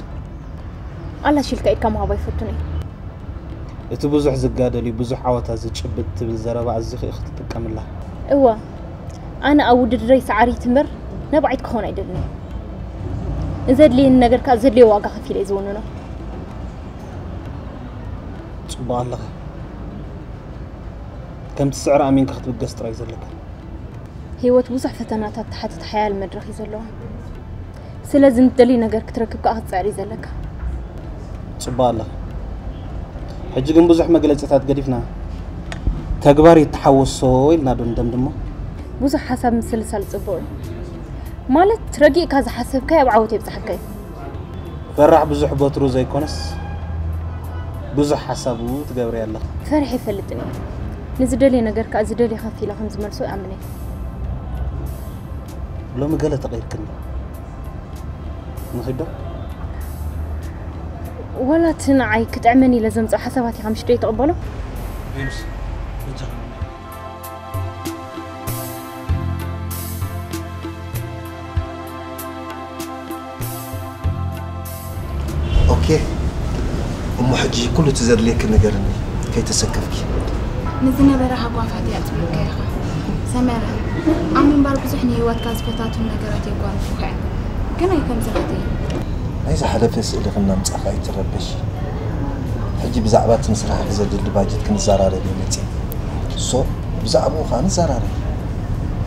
ኣላሽ ኢልካ ኢድካ ምሃብ ኣይፈቱን እየ። እቲ ብዙሕ ዝጋደል እዩ ብዙሕ ዓወታት ዝጭብጥ ትብል ዘረባ ኣዚኺ ኢኺ ትጥቀምላ። እወ፣ ኣነ ኣብ ውድድረይ ሰዓሪት እምበር ነባዒት ክኾን ኣይደልን እየ። ንዘድልየኒ ነገር ከኣ ዘድልዮ ዋጋ ከፊለ እየ ዝውንኖ። ጽቡቕ ኣለኺ። ከምቲ ስዕሪ ኣሚንካ ክትብገስ ጥራይ እዩ ዘለካ። ህይወት ብዙሕ ፈተናታት ትሓትት ሓያል መድረኽ እዩ ዘለዋ። ስለዚ ንትደልዮ ነገር ክትረክብ ከኣ ክትጽዕር እዩ ዘለካ። ጽቡቕ ኣለኺ። ሕጂ ግን ብዙሕ መግለጺታት ገዲፍና ተግባር ይተሓወሶ ኢልና ዶ ንደምድሞ? ብዙሕ ሓሳብ ምስልሳል ጽቡቕ እዩ። ማለት ረጊእካ ዝሓሰብካዮ ኣብ ዓወት የብጽሓካ እዩ። ፈራሕ ብዙሕ በትሩ ዘይኮነስ ብዙሕ ሓሳብ እውን ትገብሪ ኣለኺ። ፈሪሐ ይፈልጥን እየ። ንዝደልየ ነገር ከኣ ዝደልየ ከፊለ ከም ዝመልሶ ይኣምን እየ። ሎሚ ገለ ተቐይርክኒ። ንኺዶ? ወላ እቲ ንዓይ ክጥዕመኒ ኢለ ዘምጽኦ ሓሳባት ኢኻ ምሽ ዶ ይትቕበሎ? ቬኑስ፣ በጃኻ። ኦኬ፣ እሞ ሕጂ ኩሉ እቲ ዘድልየኪ ንገርኒ፣ ከይተሰከፍኪ። ንዝነበረ ሃጓፋት እያ ጽቡቕካ ኢኻ። ሰመረ፣ ኣብ ምንባር ብዙሕ ንህይወትካ ዝፈታትኑ ነገራት የጓንፉኻ እዮም። ግን ኣይከምዚ ናተይ። ናይ ዝሓለፈ ስእሊ ክናምጻኻ ኣይትረበሺ። ሕጂ ብዛዕባ እቲ ንስራሕኪ ዘድሊ ባጀት ክንዘራረብ እዩ መጺእ። ሶ፣ ብዛዕባኡ ኸኣ ንዘራረብ።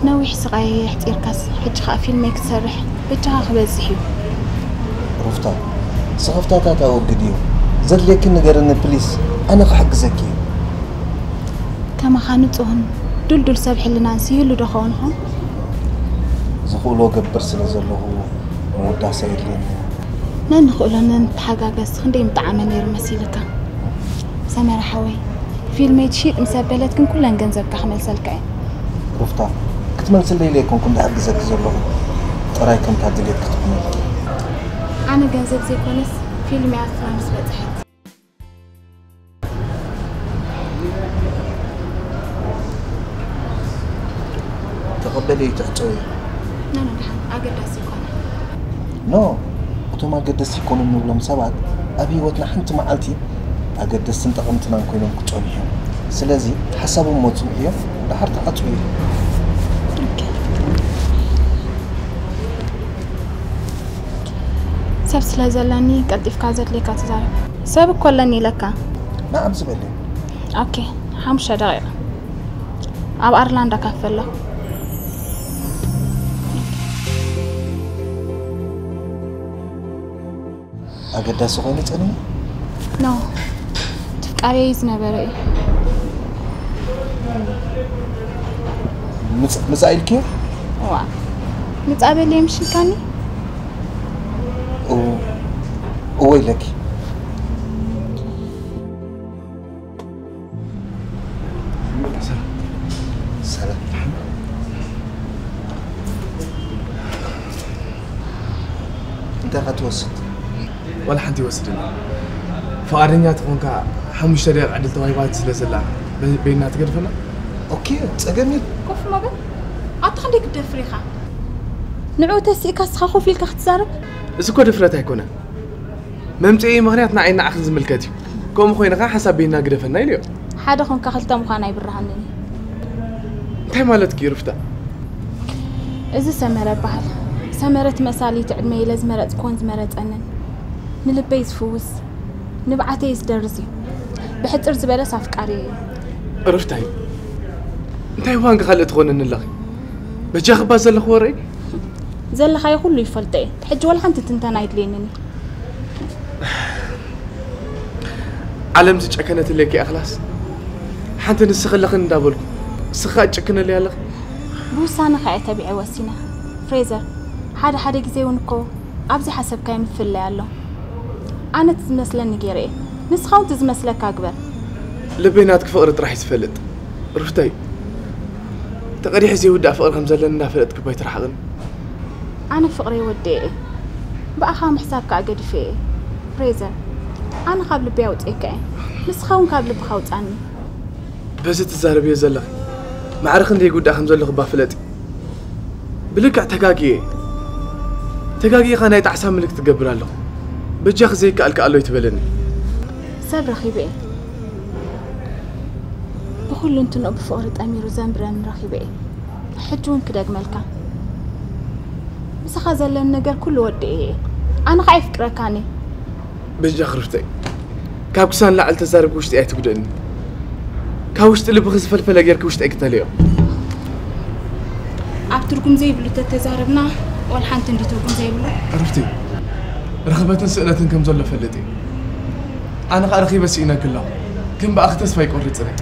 ነዊሕ ስቓይ ኣሕጺርካስ፣ ሕጂ ኸኣ ፊልመይ ክትሰርሕ በጃኻ ክበዝሕ እዩ። ሩፍታ፣ ስኽፍታታት ኣወግድ እዩ። ዘድልየኪ ንገርኒ ፕሊስ፣ ኣነ ክሕግዘኪ እዩ። ከማኻ ንጹህን ዱልዱል ሰብ ሕልናን ስይህሉ ዶ ኸውን ኾን? ዝኽእሎ ገብር ስለ ዘለኹ ምውዳስ ኣየድልየኒ። ነንኽእሎ ነንተሓጋገዝ ክንደይ ምጠዓመ ነይሩ መሲልካ። ሰመረ ሓወይ፣ ፊልመይ ትሽይጥ ምስ ኣበለት ግን ኩለን ገንዘብካ ክመልሰልካ እየ። ሩፍታ፣ ክትመልስለይ ኢለ ኣይኮንኩን ዝሕግዘኪ ዘለኹ፣ ጥራይ ከምታ ድሌት ክትኩነልኪ። ኣነ ገንዘብ ዘይኮነስ ፊልም እያ ፍራ ምስ በጽሐት። ተቐበሊ ትዕጸዊ። ኖ፣ ኖ፣ ደሓን፣ ኣገዳሲ ይኮነ። ኖ፣ እቶም ኣገደስቲ ይኮኑ እንብሎም ሰባት ኣብ ህይወትና ሓንቲ መዓልቲ ኣገደስትን ጠቐምትናን ኮይኖም ክጸኑ እዮም። ስለዚ ሓሳቦም መጹ እዮም፣ ደሓር ተዓጽዊ። ኦኬ። ሰብ ስለ ዘለኒ ቀልጢፍካ ዘድልየካ ትዛረብ። ሰብ እኮ ኣለኒ ኢለካ። ንዓም ዝበለኒ። ኦኬ፣ ሓሙሽተ ደቂቕ። ኣብ ኣርላንዳ ካፈ ኣለኹ። ኣገዳሲ ኮይኑ ጸኒሑ? ኖ፣ ትፍቃሪ እዩ ዝነበረ እዩ። ምጽ-፣ ምጻእ ኢልክዮ? እዋ፣ ምጻእ በልየ ምሽልካኒ? እው-፣ እወ ኢለኪ። ሰላም። ሰላም። እንታይ ኢኻ ትወስድ? ዋላ ሓንቲ ይወስድን። ፍቓደኛ ተኾንካ ሓሙሽተ ደቂቕ ዕድል ተዋሂባትኒ ስለ ዘላ በ-፣ በይና ትገድፈና? ኦኬ፣ ጸገም የለን። ኮፍ ሞ በል። ኣታ ክንደይ ክትደፍር ኢኻ? ንዕኡ ተሲእካ ንስኻ ኮፍ ኢልካ ክትዛረብ? እዚ እኮ ድፍረት ኣይኮነን። መምጽኢ ምኽንያት ንዓይ ንዓኽን ዝምልከት እዩ። ከምኡ ኮይኑ ከኣ ሓንሳብ በይና ግደፈና ኢለዮ። ሓደ ኾንካ ክልተ ምዃን ኣይብርሃንን እዩ። እንታይ ማለትኪ እዩ ሩፍታ? እዚ ሰመረ ይበሃል። ሰመረ እቲ መሳልይቲ ዕድመይ ኢለ ዝመረጽክዎን ዝመረጸንን፣ ንልበይ ዝፍውስ፣ ንብዓተይ ዝደርዝ እዩ። ብሕጽር ዝበለስ ኣፍቃሪየይ እዩ። ሩፍታይ፣ እንታይ ዋንጋ ካልእ ትኾነኒ ኣለኺ? በጃኺ እባ ዘለኺ ወረ ዘለኻዮ ኩሉ ይፈልጦ እየ። ሕጂ ዋላ ሓንቲ ትንተና ኣይድልየንን እዩ። ዓለም ዝጨከነትለይ ከይኣኽላስ፣ ሓንቲ ንስኺ ኣለኽን እንዳበልኩ፣ ንስኺ ከኣ ትጭክነለይ ኣለኺ። ብውሳነኻ እየ ተቢዐ ወሲነ። ፍሬዘር፣ ሓደ ሓደ ግዜ እውን እኮ ኣብ ዘይሓሰብካዮ ምፍልላይ ኣሎ። ኣነ እቲ ዝመስለኒ ገይረ እየ። ንስኻ እውን እቲ ዝመስለካ ግበር። ልበይ ናትኪ ፍቕሪ ጥራሕ እዩ ዝፈልጥ። ሩፍታይ፣ ተቐዲሑ ዘይውዳእ ፍቕሪ ከም ዘለኒ እናፈለጥኪ እባ ኣይትርሓቕኒ። ኣነ ፍቕረይ ወዲኤ እየ። ብኣኻ ምሕሳብ ከኣ ገዲፈ እየ። ፍሬዘር፣ ኣነ ካብ ልበይ ኣውጺኤካ እየ። ንስኻ እውን ካብ ልብኻ ኣውጻኒ። በዚ ትዛረብዮ ዘለኺ ማዕረ ክንደይ ይጉዳእ ከም ዘለኹ እባ ፍለጢ። ብልክዕ ተጋግየ እየ። ተጋግየ ኸኣ ናይ ጣዕሳ ምልክት እገብር ኣለኹ። በጃኺ ዘይከኣል ከኣ ኣሎ ኣይትበለኒ። ሰብ ረኺበ እየ። ብኹሉ እንትንኡ ብፍቕሪ ጠሚሩ ዘንብረኒ ረኺበ እየ። ሕጂ እውን ክደግመልካ። ምሳኻ ዘለኒ ነገር ኩሉ ወዲኤ እየ። ኣነ ኸኣ የፍቅረካን እየ። በጃኺ ሩፍተይ፣ ካብ ክሳን ላዕሊ ተዛረብኪ ውሽጠይ ኣይትጉድእኒ። ካብ ውሽጢ ልብኺ ዝፈልፈለ ጌርኪ ውሽጠይ ክተልዮ። ኣብ ትርጉም ዘይብሉ ተተዛረብና፣ ዋላ ሓንቲ እንዲ ትርጉም ዘይብሉ። ሩፍተይ፣ ርኽበትን ስእነትን ከም ዘሎ ፈልጥ እየ። ኣነ ኸኣ ረኺበ ስኢነኪ ኣለኹ። ግን ብኣኺ ተስፋ ኣይቆርጽን እየ።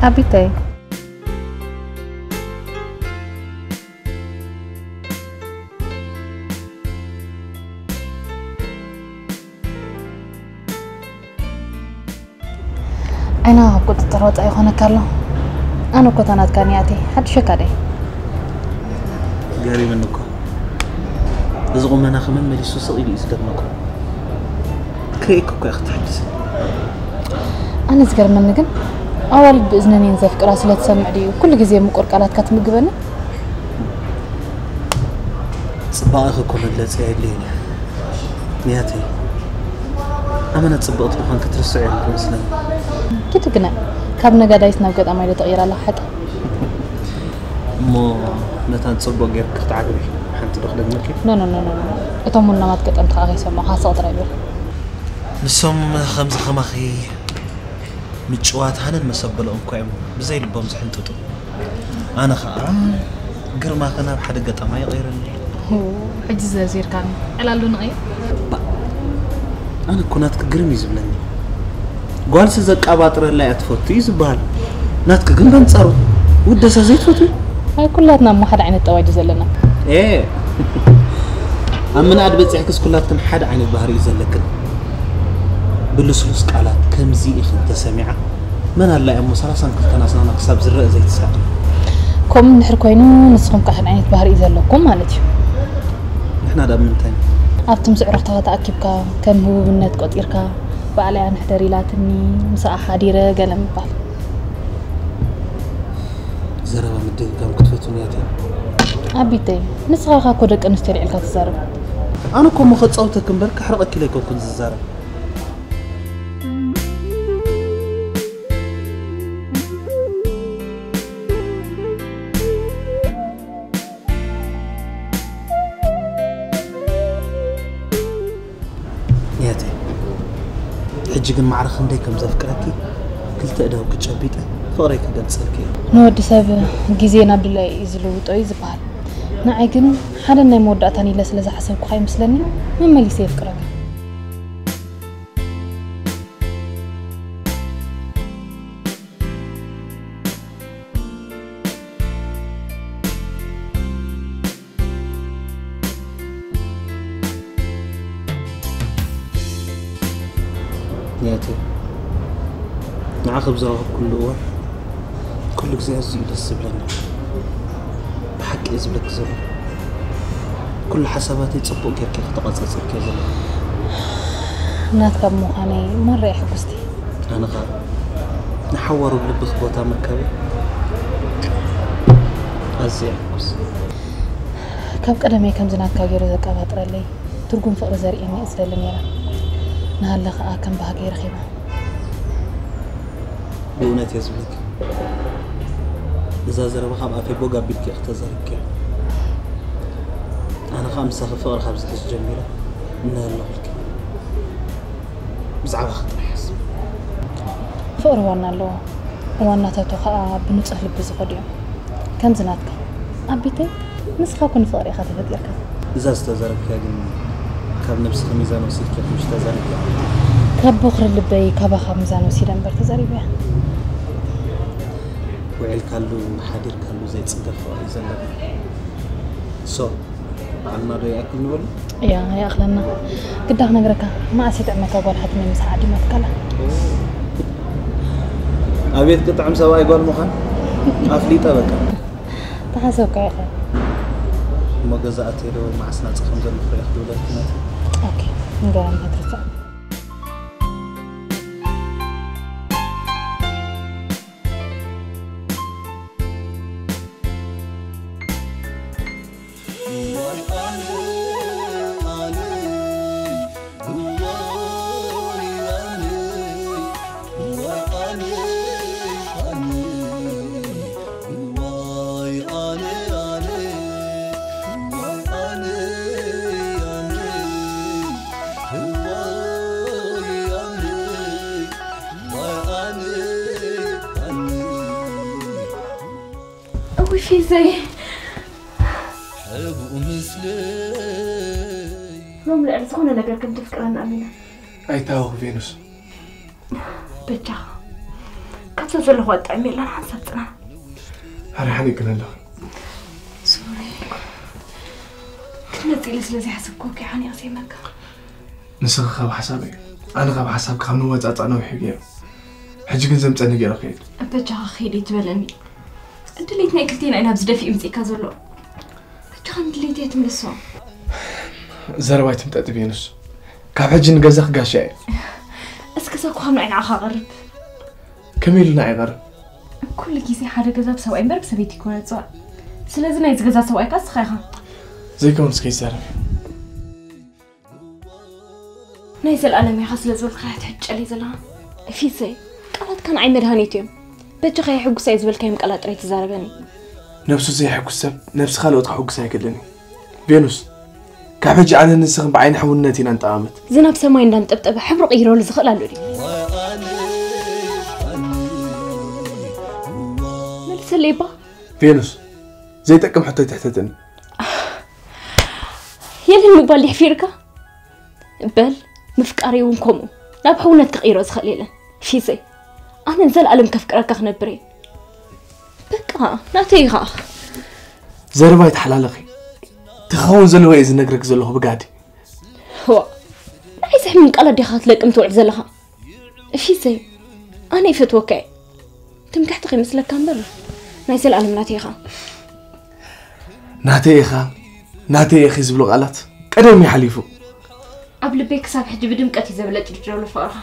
ኣቢተይ። ዓይና ካብ ቁፅፅር ወፃኢ ይኾነካ ኣሎ። ኣነ እኮ እታ ናትካ ኒያተይ ሓድሸካ ደይ። ገሪምኒ እኮ። እዚ ቁመናኺ መመሊሱ ስቕ ኢሉ እዩ ዝደመቆ። ክርእየኪ እኮ እየ ክትሕድስ። ኣነ ዝገርመኒ ግን ኣዋልድ ብእዝነን እየን ዘፍቅራ ስለ ትሰምዕ ድዩ ኩሉ ግዜ ምቁር ቃላትካ ትምግበኒ? ፅባቐኺ እኮ መግለፂ ኣየድልየን እዩ። ኒያተይ፣ ኣመና ፅብቕቲ ምዃን ክትርስዕ እየ ዝመስለኒ። ኪቲ ግና ካብ ነጋዳይት ናብ ገጣማይ ዶ ተቕይራ ኣለኻ ሓቂ? እሞ መታን ፅቡቕ ጌርኪ ክትዓግቢ ሓንቲ ዶ ክደግመኪ? ኖ ኖ ኖ ኖ ኖ። እቶም ውናማት ገጠምቲ ከዓ ከይሰምዑኻ ስቕ ጥራይ በል። ንሶም ከምዚ ከማኺ ምጭዋት ሃነን መሰበሎም እኳ እዮም ብዘይ ልቦም ዝሕንጥጡ። ኣነ ኸዓ ግርማኸ ናብ ሓደ ገጣማይ ይቐይረኒ። ሁ፣ ሕጂ ዘዚርካኒ። ዕላሉ ንቐይር? ኣነ እኮ ናትኪ ግርም እዩ ዝብለኒ። ጓልሲ ዘቃባጥረላ እያ ትፈቱ እዩ ዝበሃል። ናትኪ ግን በንጻሩ ውደሳ ዘይትፈትዊ። ኣይ ኩላትና እሞ ሓደ ዓይነት ጠባይ ድዩ ዘለና? ኤ ኣብ ምንኣድ በጺሕክስ ኩላትክን ሓደ ዓይነት ባህሪ እዩ ዘለክን። ብልስሉስ ቃላት ከምዚ ኢኽን ተሰሚዓ መን ኣላ እያ እሞ ሰላሳን ክልተን ኣስናና ክሳብ ዝረአ ዘይትሳቐ። ከምኡ እንድሕር ኮይኑ ንስኹም ከዓ ሓደ ዓይነት ባህሪ እዩ ዘለኩም ማለት እዩ። ንሕና ዳ ምንታይ? ኣብቲ ምስ ኣዕሩኽትኻ ተኣኪብካ ከም ህቡብነት ቆጺርካ ባዕለይ ኣነ ሕደር ኢላትኒ ምስኣ ሓዲረ ገለ ምባል። ዘረባ ምድግጋም ክትፈትው እያ። ኣቢተይ ንስኻ ኻኮ ደቂ ኣንስትዮ ልዒልካ ትዛረብ። ኣነ እኮ እሞ ከጻውተክ እምበር ከሕርቐኪ ኢለ ኣይኮንኩን ዝዛረብ። ያቴ ሕጂ ግን ማዕረ ክንደይ ከም ዘፍቅረኪ ክልተ እዳውኪ ጨቢጠ ፍቕረይ ክገልጸልኪ እየ። ንወዲ ሰብ ግዜ ናብ ድላዩ እዩ ዝልውጦ እዩ ዝበሃል። ንዓይ ግን ሓደ ናይ መወዳእታን ኢለ ስለ ዝሓሰብኩኻ ይመስለኒ መመሊሰ የፍቅረካ። ያቴ ንዓኺ ብዝረኸብኩሉ እዋን ኩሉ ግዜ ኣዝዩ ደስ ዝብለኒ። ብሓቂ እየ ዝብለኪ ዘሎ። ኩሉ ሓሳባተይ ጽቡቕ ጌርኪ ከተቐጻጽርኪ እየ ዘለኺ። ናትካ ብምዃነይ ማራ እየ ሕጉስቲ። ኣነ ኸኣ ንሓዋሩ ብልብኺ ቦታ ምርካበይ ኣዝየ እየ ሕጉስ። ካብ ቀደመይ ከምዚ ናትካ ገይሩ ዘቀባጥረለይ ትርጉም ፍቕሪ ዘርእየኒ እየ ዝደሊ ነይረ። ንሃለ ኸኣ ከም ባህገይ ረኺባ። ብእውነት እየ ዝብለኪ፣ እዛ ዘረባ ካብ ኣፈይ ቦግ ኣቢልኪ ኢኺ ተዛሪብኪያ። ኣነ ኸኣ ምሳኺ ፍቕሪ ካብ ዝሕዝ ጀሚረ እነሀ ኣለኹልኪ። ብዛዕባኺ ጥራሕ ይሓስብ። ፍቕሪ ዋና ኣለዎ። ዋናታቱ ኸኣ ብንጹህ ልቢ ዝኸዱ እዮም። ከምዚ ናትካ። ኣቢተይ፣ ንስኻ እኮ ንፍቕሪ ኢኻ ተፈጢርካ። እዛ ዝተዛረብክያ ግን ካብ ነብስኺ ሚዛን ወሲድኪ ኢኺ ምሽ ተዛሪብክያ? ካብ ቦኽሪ ልበይ ካባኻ ሚዛን ወሲደ እምበር ተዛሪበያ። ውዒልካሉ ሓዲርካሉ ዘይጽገብ ፍቕሪ እዩ ዘለና። ሶ በዓልና ዶ ይኣክል ንበሉ? እያ ይኣኽለና። ግዳ ክነግረካ መዓስ ይጥዕመካ ጓል ሓትነይ ምሳሕ ዓዲማትካ ኣላ። ኣቤት ክጥዕም ሰብኣይ ጓል ምዃን ኣፍሊጠ በቃ። ተሓሰብካ ኢኻ። እሞ ገዛ ኣትየ ዶ መዓስ ናጻ ከም ዘሎ ክርእያ ክትብለልኪ ናቲ። ኦኬ ንገረኒ ከይትርስዕ። እውይ ፊዘይ ሎም ልዕሊ ዝኾነ ነገር ከም ተፍቅረኒ ኣሚነ። ኣይታወኽ ቬኑስ። በጃኻ ካብ ሰብ ዘለኹ ኣጣዕሚ የለን ሓንሳብ ጽና። ኣረ ሓኒቅን ኣለኹ። ሶሪ። ክትመጽእ ኢለ ስለ ዘይሓሰብኩ እኮ ሓኒቕ ዘይመካ። ንስኺ ካብ ሓሳበይ ኣነ ካብ ሓሳብ ካብ ንወጻጻእ ነዊሑ ገይሩ። ሕጂ ግን ዘምጸኒ ገይረ ክእል። በጃኻ ክይድ ትበለኒ። ድሌት ናይ ክልቴና ኢና ኣብዚ ደፊኡ ምጽእካ ዘሎ። በጃኻ ንድሌት እየ ትምልሶ። ዘረባይ ትምጠጥ ቬኑስ። ካብ ሕጂ ንገዛኺ ጋሻ እየ። እስከ ሰብ ክሃብ ንዓይ ንዓኻ ቀርብ። ከመይ ኢሉ ንዓይ ቀርብ? ኩሉ ግዜ ሓደ ገዛ ብሰብኣይ እምበር ብሰበይቲ ይኮነ ዝፅዋዕ። ስለዚ ናይዚ ገዛ ሰብኣይ ከኣ ንስኻ ኢኻ። ዘይከውን እስከ ይዛረብ። ናይ ዘልኣለም ኢኻ ስለ ዝበልካ ክትሕጨለይ ዘለኻ። ፊሰይ፣ ቃላትካ ንዓይ መድሃኒት እዮም። በጃኻ የሕጉሳይ ዝበልካዮም ቃላት ጥራይ ትዛረበኒ። ነብሱ ዘየሕጉስ ሰብ ነብሲ ካልኦት ከሕጉስ ኣይክእልን እዩ። ቬኑስ፣ ካብ ሕጂ ኣነ ንስኽን ብዓይኒ ሕውነት ኢና ንጠማመት። ዝናብ ሰማይ እንዳንጠብጠበ ሕብሩ ቅይረሉ ዝኽእል ኣሎ ድዩ? መልሰለይ እባ። ቬኑስ፣ ዘይጠቅም ሕቶ ኣይትሕተትኒ። የለን ምባል የሕፊርካ? በል፣ ምፍቃረይ እውን ከምኡ ናብ ሕውነት ክቕይሮ ዝኽእል የለን። ፊዘይ፣ ኣነ ንዘለኣለም ከፍቅረካ ክነብር እየ። በቃ፣ ናተይ ኢኻ። ዘረባ ኣይተሓላለኺ። ትኸውን ዘለዎ እየ ዝነግረክ ዘለኹ ብጋዲ። ዋ፣ ንዓይ ዘሕምም ቃላት ዲኻ ክትለቅም ትውዕል ዘለኻ? ፊዘይ፣ ኣነ ይፈትወካ እየ። ትምክሕቲ ከይመስለካ እምበር፣ ናይ ዘለኣለም ናተይ ኢኻ። ናተይ ኢኻ፣ ናተይ ኢኺ ዝብሉ ቃላት ቀደም እዩ ሓሊፉ። ኣብ ልበይ ክሳብ ሕጂ ብድምቀት እዩ ዘብለጭልጭ ዘሎ ፍቕርኻ።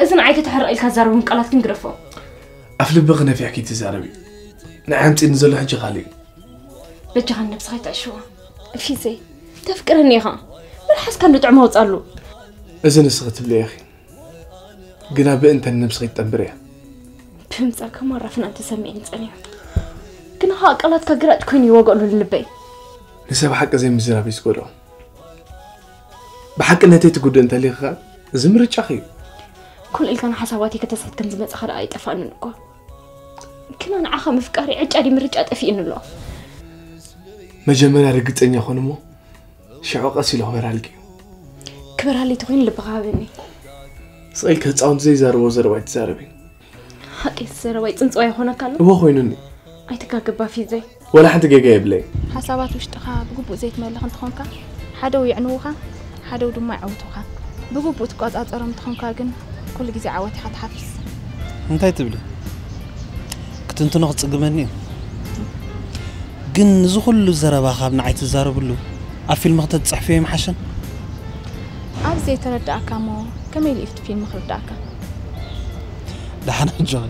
እዚ ንዓይ ከተሕርቕ ኢልካ ዝዛረቦም ቃላት ግን ግደፎ። ኣፍ ልብኺ ነፊሕኪ ትዛረቢ። ንዓይ ኣምጺእኒ ዘሎ ሕጂ ካልእ እዩ። በጃኻ ንነብስኻ ኣይትዕሽዋ። ፊዘይ፣ ተፍቅረኒ ኢኻ። መልሓስካ እንዶ ጥዕም ኣውጻሉ። እዚ ንስኺ ትብልዮ ኢኺ። ግና ብእንተን ነብስኺ ትጠንብር እያ። ድምጻ ከማራ ፍናን ተሰሚዕኒ ጸኒሑ። ግና ኸኣ ቃላትካ ግራጭ ኮይኑ ይወግኣሉ ልበይ። ንሰብ ሓቂ ዘይምዝራብ እዩ ዝጎድኦ። ብሓቅነተይ ትጉድእ እንተሊኺ ኸኣ እዚ ምርጫኺ እዩ። ኮነ ኢልካ ንሓሳባተይ ከተስሕት ከም ዝመጻኻ ደኣ ኣይጠፍኣንን እኮ። ግና ንዓኻ ምፍቃረይ ዕጫ ድዩ ምርጫ ጠፊእኒ ኣሎ። መጀመርያ ርግጸኛ ኹን እሞ ሽዑ ቀስ ኢሉ ክበራልኪ እዩ። ክበራለይ ተኾይኑ ልብኻ ሃበኒ። ስቕ ኢልኪ ህጻውንቲ ዘይዛረብዎ ዘረባ ኣይትዛረቢ። ሓቂ እቲ ዘረባይ ጽንጽዋይ ይኾነካ ኣሎ። እወ ኮይኑኒ። ኣይትጋገባ ፊዘይ። ወላ ሓንቲ ጌጋ የብለይን። ሓሳባት ውሽጥኻ ብግቡእ ዘይትመልኽ እንተኾንካ፣ ሓደው የዕንዉኻ፣ ሓደው ድማ የዐውቱኻ። ብግቡእ ትቆጻጸሮም እንተኾንካ ግን፣ ኩሉ ግዜ ዓወት ኢኻ ትሓፍስ። እንታይ ትብሊ? ክትንትኖ ክጽግመኒ እዩ። ግን እዚ ኩሉ ዘረባ ካብ ንዓይ ትዛረብሉ፣ ኣብ ፊልም ክተትጽሕፍዮ ይምሓሸን። ኣብ ዘይተረዳእካ እሞ ከመይ ኢሉ እዩ እቲ ፊልም ክርዳእካ? ደሓን ሕጂ ኸ?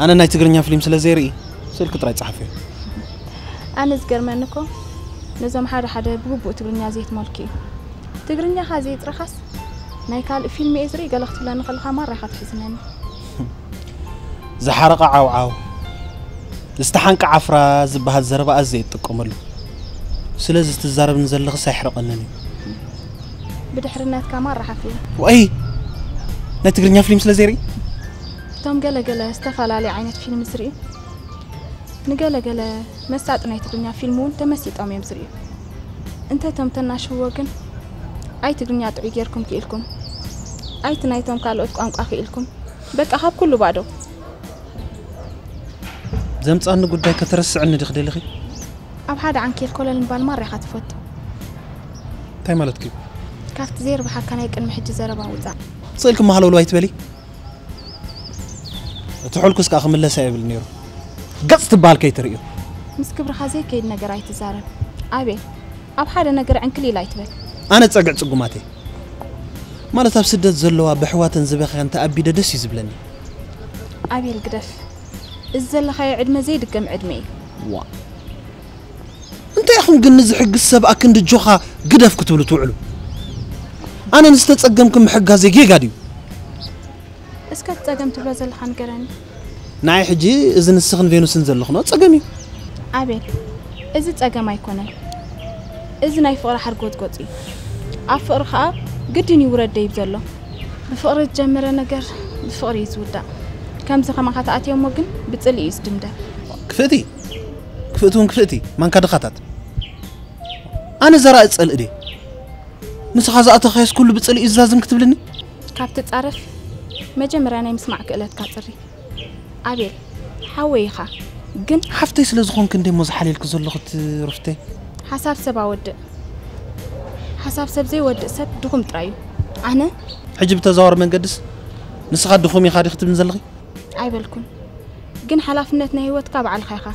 ኣነ ናይ ትግርኛ ፊልም ስለ ዘይርኢ፣ ስእልኪ ጥራይ ጸሓፍዮ። ኣነ ዝገርመኒ እኮ ነዞም ሓደ ሓደ ብግቡእ ትግርኛ ዘይትመልክዩ። ትግርኛኻ ዘይጥረኻስ ናይ ካልእ ፊልም እየ ዝርኢ ገለ ክትብለኒ ከለኻ ማራ ኢኻ ትሕዝነኒ። ዝሓረቐ ዓውዓው፣ ዝተሓንቀ ዓፍራ ዝበሃል ዘረባ ኣዝየ እጥቀመሉ። ስለዚ ትዛረብኒ ዘለኽስ ኣየሕርቐንን እዩ። ብድሕርነትካ ማራ ሓፍየ። ዋይ! ናይ ትግርኛ ፊልም ስለ ዘይርኢ? እቶም ገለ ገለ ዝተፈላለየ ዓይነት ፊልም ዝርእዩ ንገለ ገለ መሳጢ ናይ ትግርኛ ፊልም እውን ተመሲጦም እዮም ዝርእዩ። እንተ እቶም ተናሽውዎ ግን ኣይ ትግርኛ ጥዑይ ጌርኩም ክኢልኩም፣ ኣይ እቲ ናይቶም ካልኦት ቋንቋ ክኢልኩም፣ በቃ ካብ ኩሉ ባዶ። ዘምጻኒ ጉዳይ ከተረስዕኒ ዲኺ ደሊኺ? ኣብ ሓደ ዓንኬል ኮለል ምባል ማራ ኢኻ ትፈቱ። እንታይ ማለትኪ? ካብቲ ዘይርብሓካ ናይ ቅድሚ ሕጂ ዘረባ ውጻእ። ስቕ ኢልኪ እሞ ሃለውለው ኣይትበሊ። እቲ ሑልኩስ ከኣ ክምለስ ኣይብል ነይሩ። ገጽ ትበሃል ከይትርእዮ። ምስ ክብርኻ ዘይከይድ ነገር ኣይትዛረብ። ኣቤል፣ ኣብ ሓደ ነገር ዕንክሊል ኣይትበል። ኣነ ጸግዕ ጽጉማት እየ። ማለት ኣብ ስደት ዘለዋ ብኣሕዋተን ዝበኽያን ተኣቢደ ደስ እዩ ዝብለኒ። ኣቤል ግደፍ። እዚ ዘለኻዮ ዕድመ ዘይድገም ዕድመ እዩ። ዋእ። እንታይ ኢኹም ግን ንዝሕግዝ ሰብ ኣክንዲ ኣጆኻ ግደፍ ክትብሉ ትውዕሉ? ኣነ ንዝተጸገምኩ ምሕጋዘይ ጌጋ ድዩ? እስከ እቲ ጸገም ትብሎ ዘለኻ ንገረኒ። ንዓይ ሕጂ እዚ ንስኽን ቬኑስን ዘለኽንኦ ጸገም እዩ። ኣቤል፣ እዚ ጸገም ኣይኮነን። እዚ ናይ ፍቕሪ ሓርጎጽጎጽ እዩ። ኣብ ፍቕሪ ኸኣ ግድን እዩ ውረድ ደይብ ዘሎ። ብፍቕሪ ዝጀመረ ነገር ብፍቕሪ እዩ ዝውዳእ። ከምዚ ከማኻ ተኣትዮ እሞ ግን ብጽልኢ እዩ ዝድምደም። ክፍእቲ! ክፍእቲ እውን ክፍእቲ! ማንካ ድኻታት! ኣነ ዘራኢ ጸልኢ ድየ? ንስኻ ዝኣተኻዮስ ኩሉ ብጽልኢ እዩ ዝዛዝም ክትብልኒ? ካብ ትጻረፍ መጀመርያ ናይ ምስማዕ ክእለትካ ጽሪ። ኣቤል፣ ሓወይ ኢኻ። ግን ሓፍተይ ስለ ዝኾንክ እንደ እሞ ዝሓልየልክ ዘለኹ እቲ ሩፍተይ። ሓሳብ ሰብ ኣወድእ። ሓሳብ ሰብ ዘይወድእ ሰብ ድኹም ጥራይ እዩ። ኣነ ሕጂ ብተዘዋወር መንገድስ ንስኻ ድኹም ኢኻ ዲኺ ትብልኒ ዘለኺ? ኣይበልኩን። ግን ሓላፍነት ናይ ህይወትካ ባዕልኻ ኢኻ።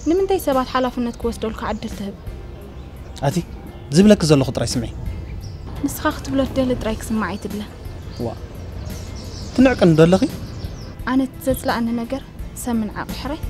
ንምንታይ ሰባት ሓላፍነት ክወስደልካ ዕድል ትህብ? ኣቲ ዝብለኪ ዘለኹ ጥራይ ስምዒ። ንስኻ ክትብሎ ትደሊ ጥራይ ክስማዕ ኣይትድለ። ዋ ትንዕቅኒ ዶ ኣለኺ? ኣነ ዘጽላኣኒ ነገር ሰምን ዓቕሕረይ።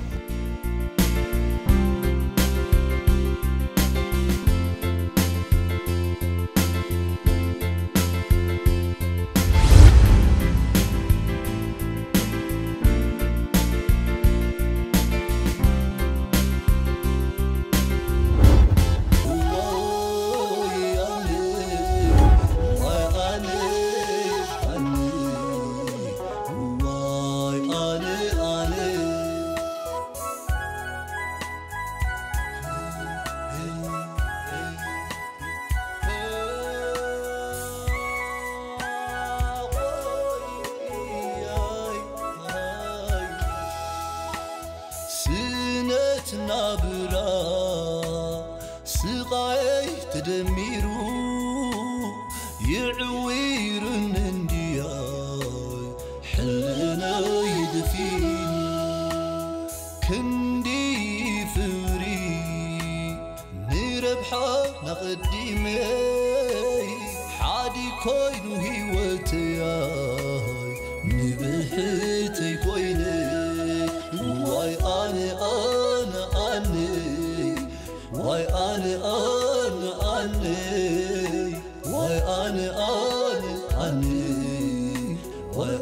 ስነት ናብራ ስቓይ ተደሚሩ ይዕዊርን እንድያይ ሕልናይ ድፊኑ ክንዲ ፍሪ ንረብሓ ናቐዲመይ ሓዲ ኮይኑ ህይወተይ ንብሕተይ ኮይነ ዋይ ኣነ ኣነ ኣነይ ዋይ ኣነ ኣነ ኣነይ ዋይ ኣነ ኣነ ኣነይ ዋይ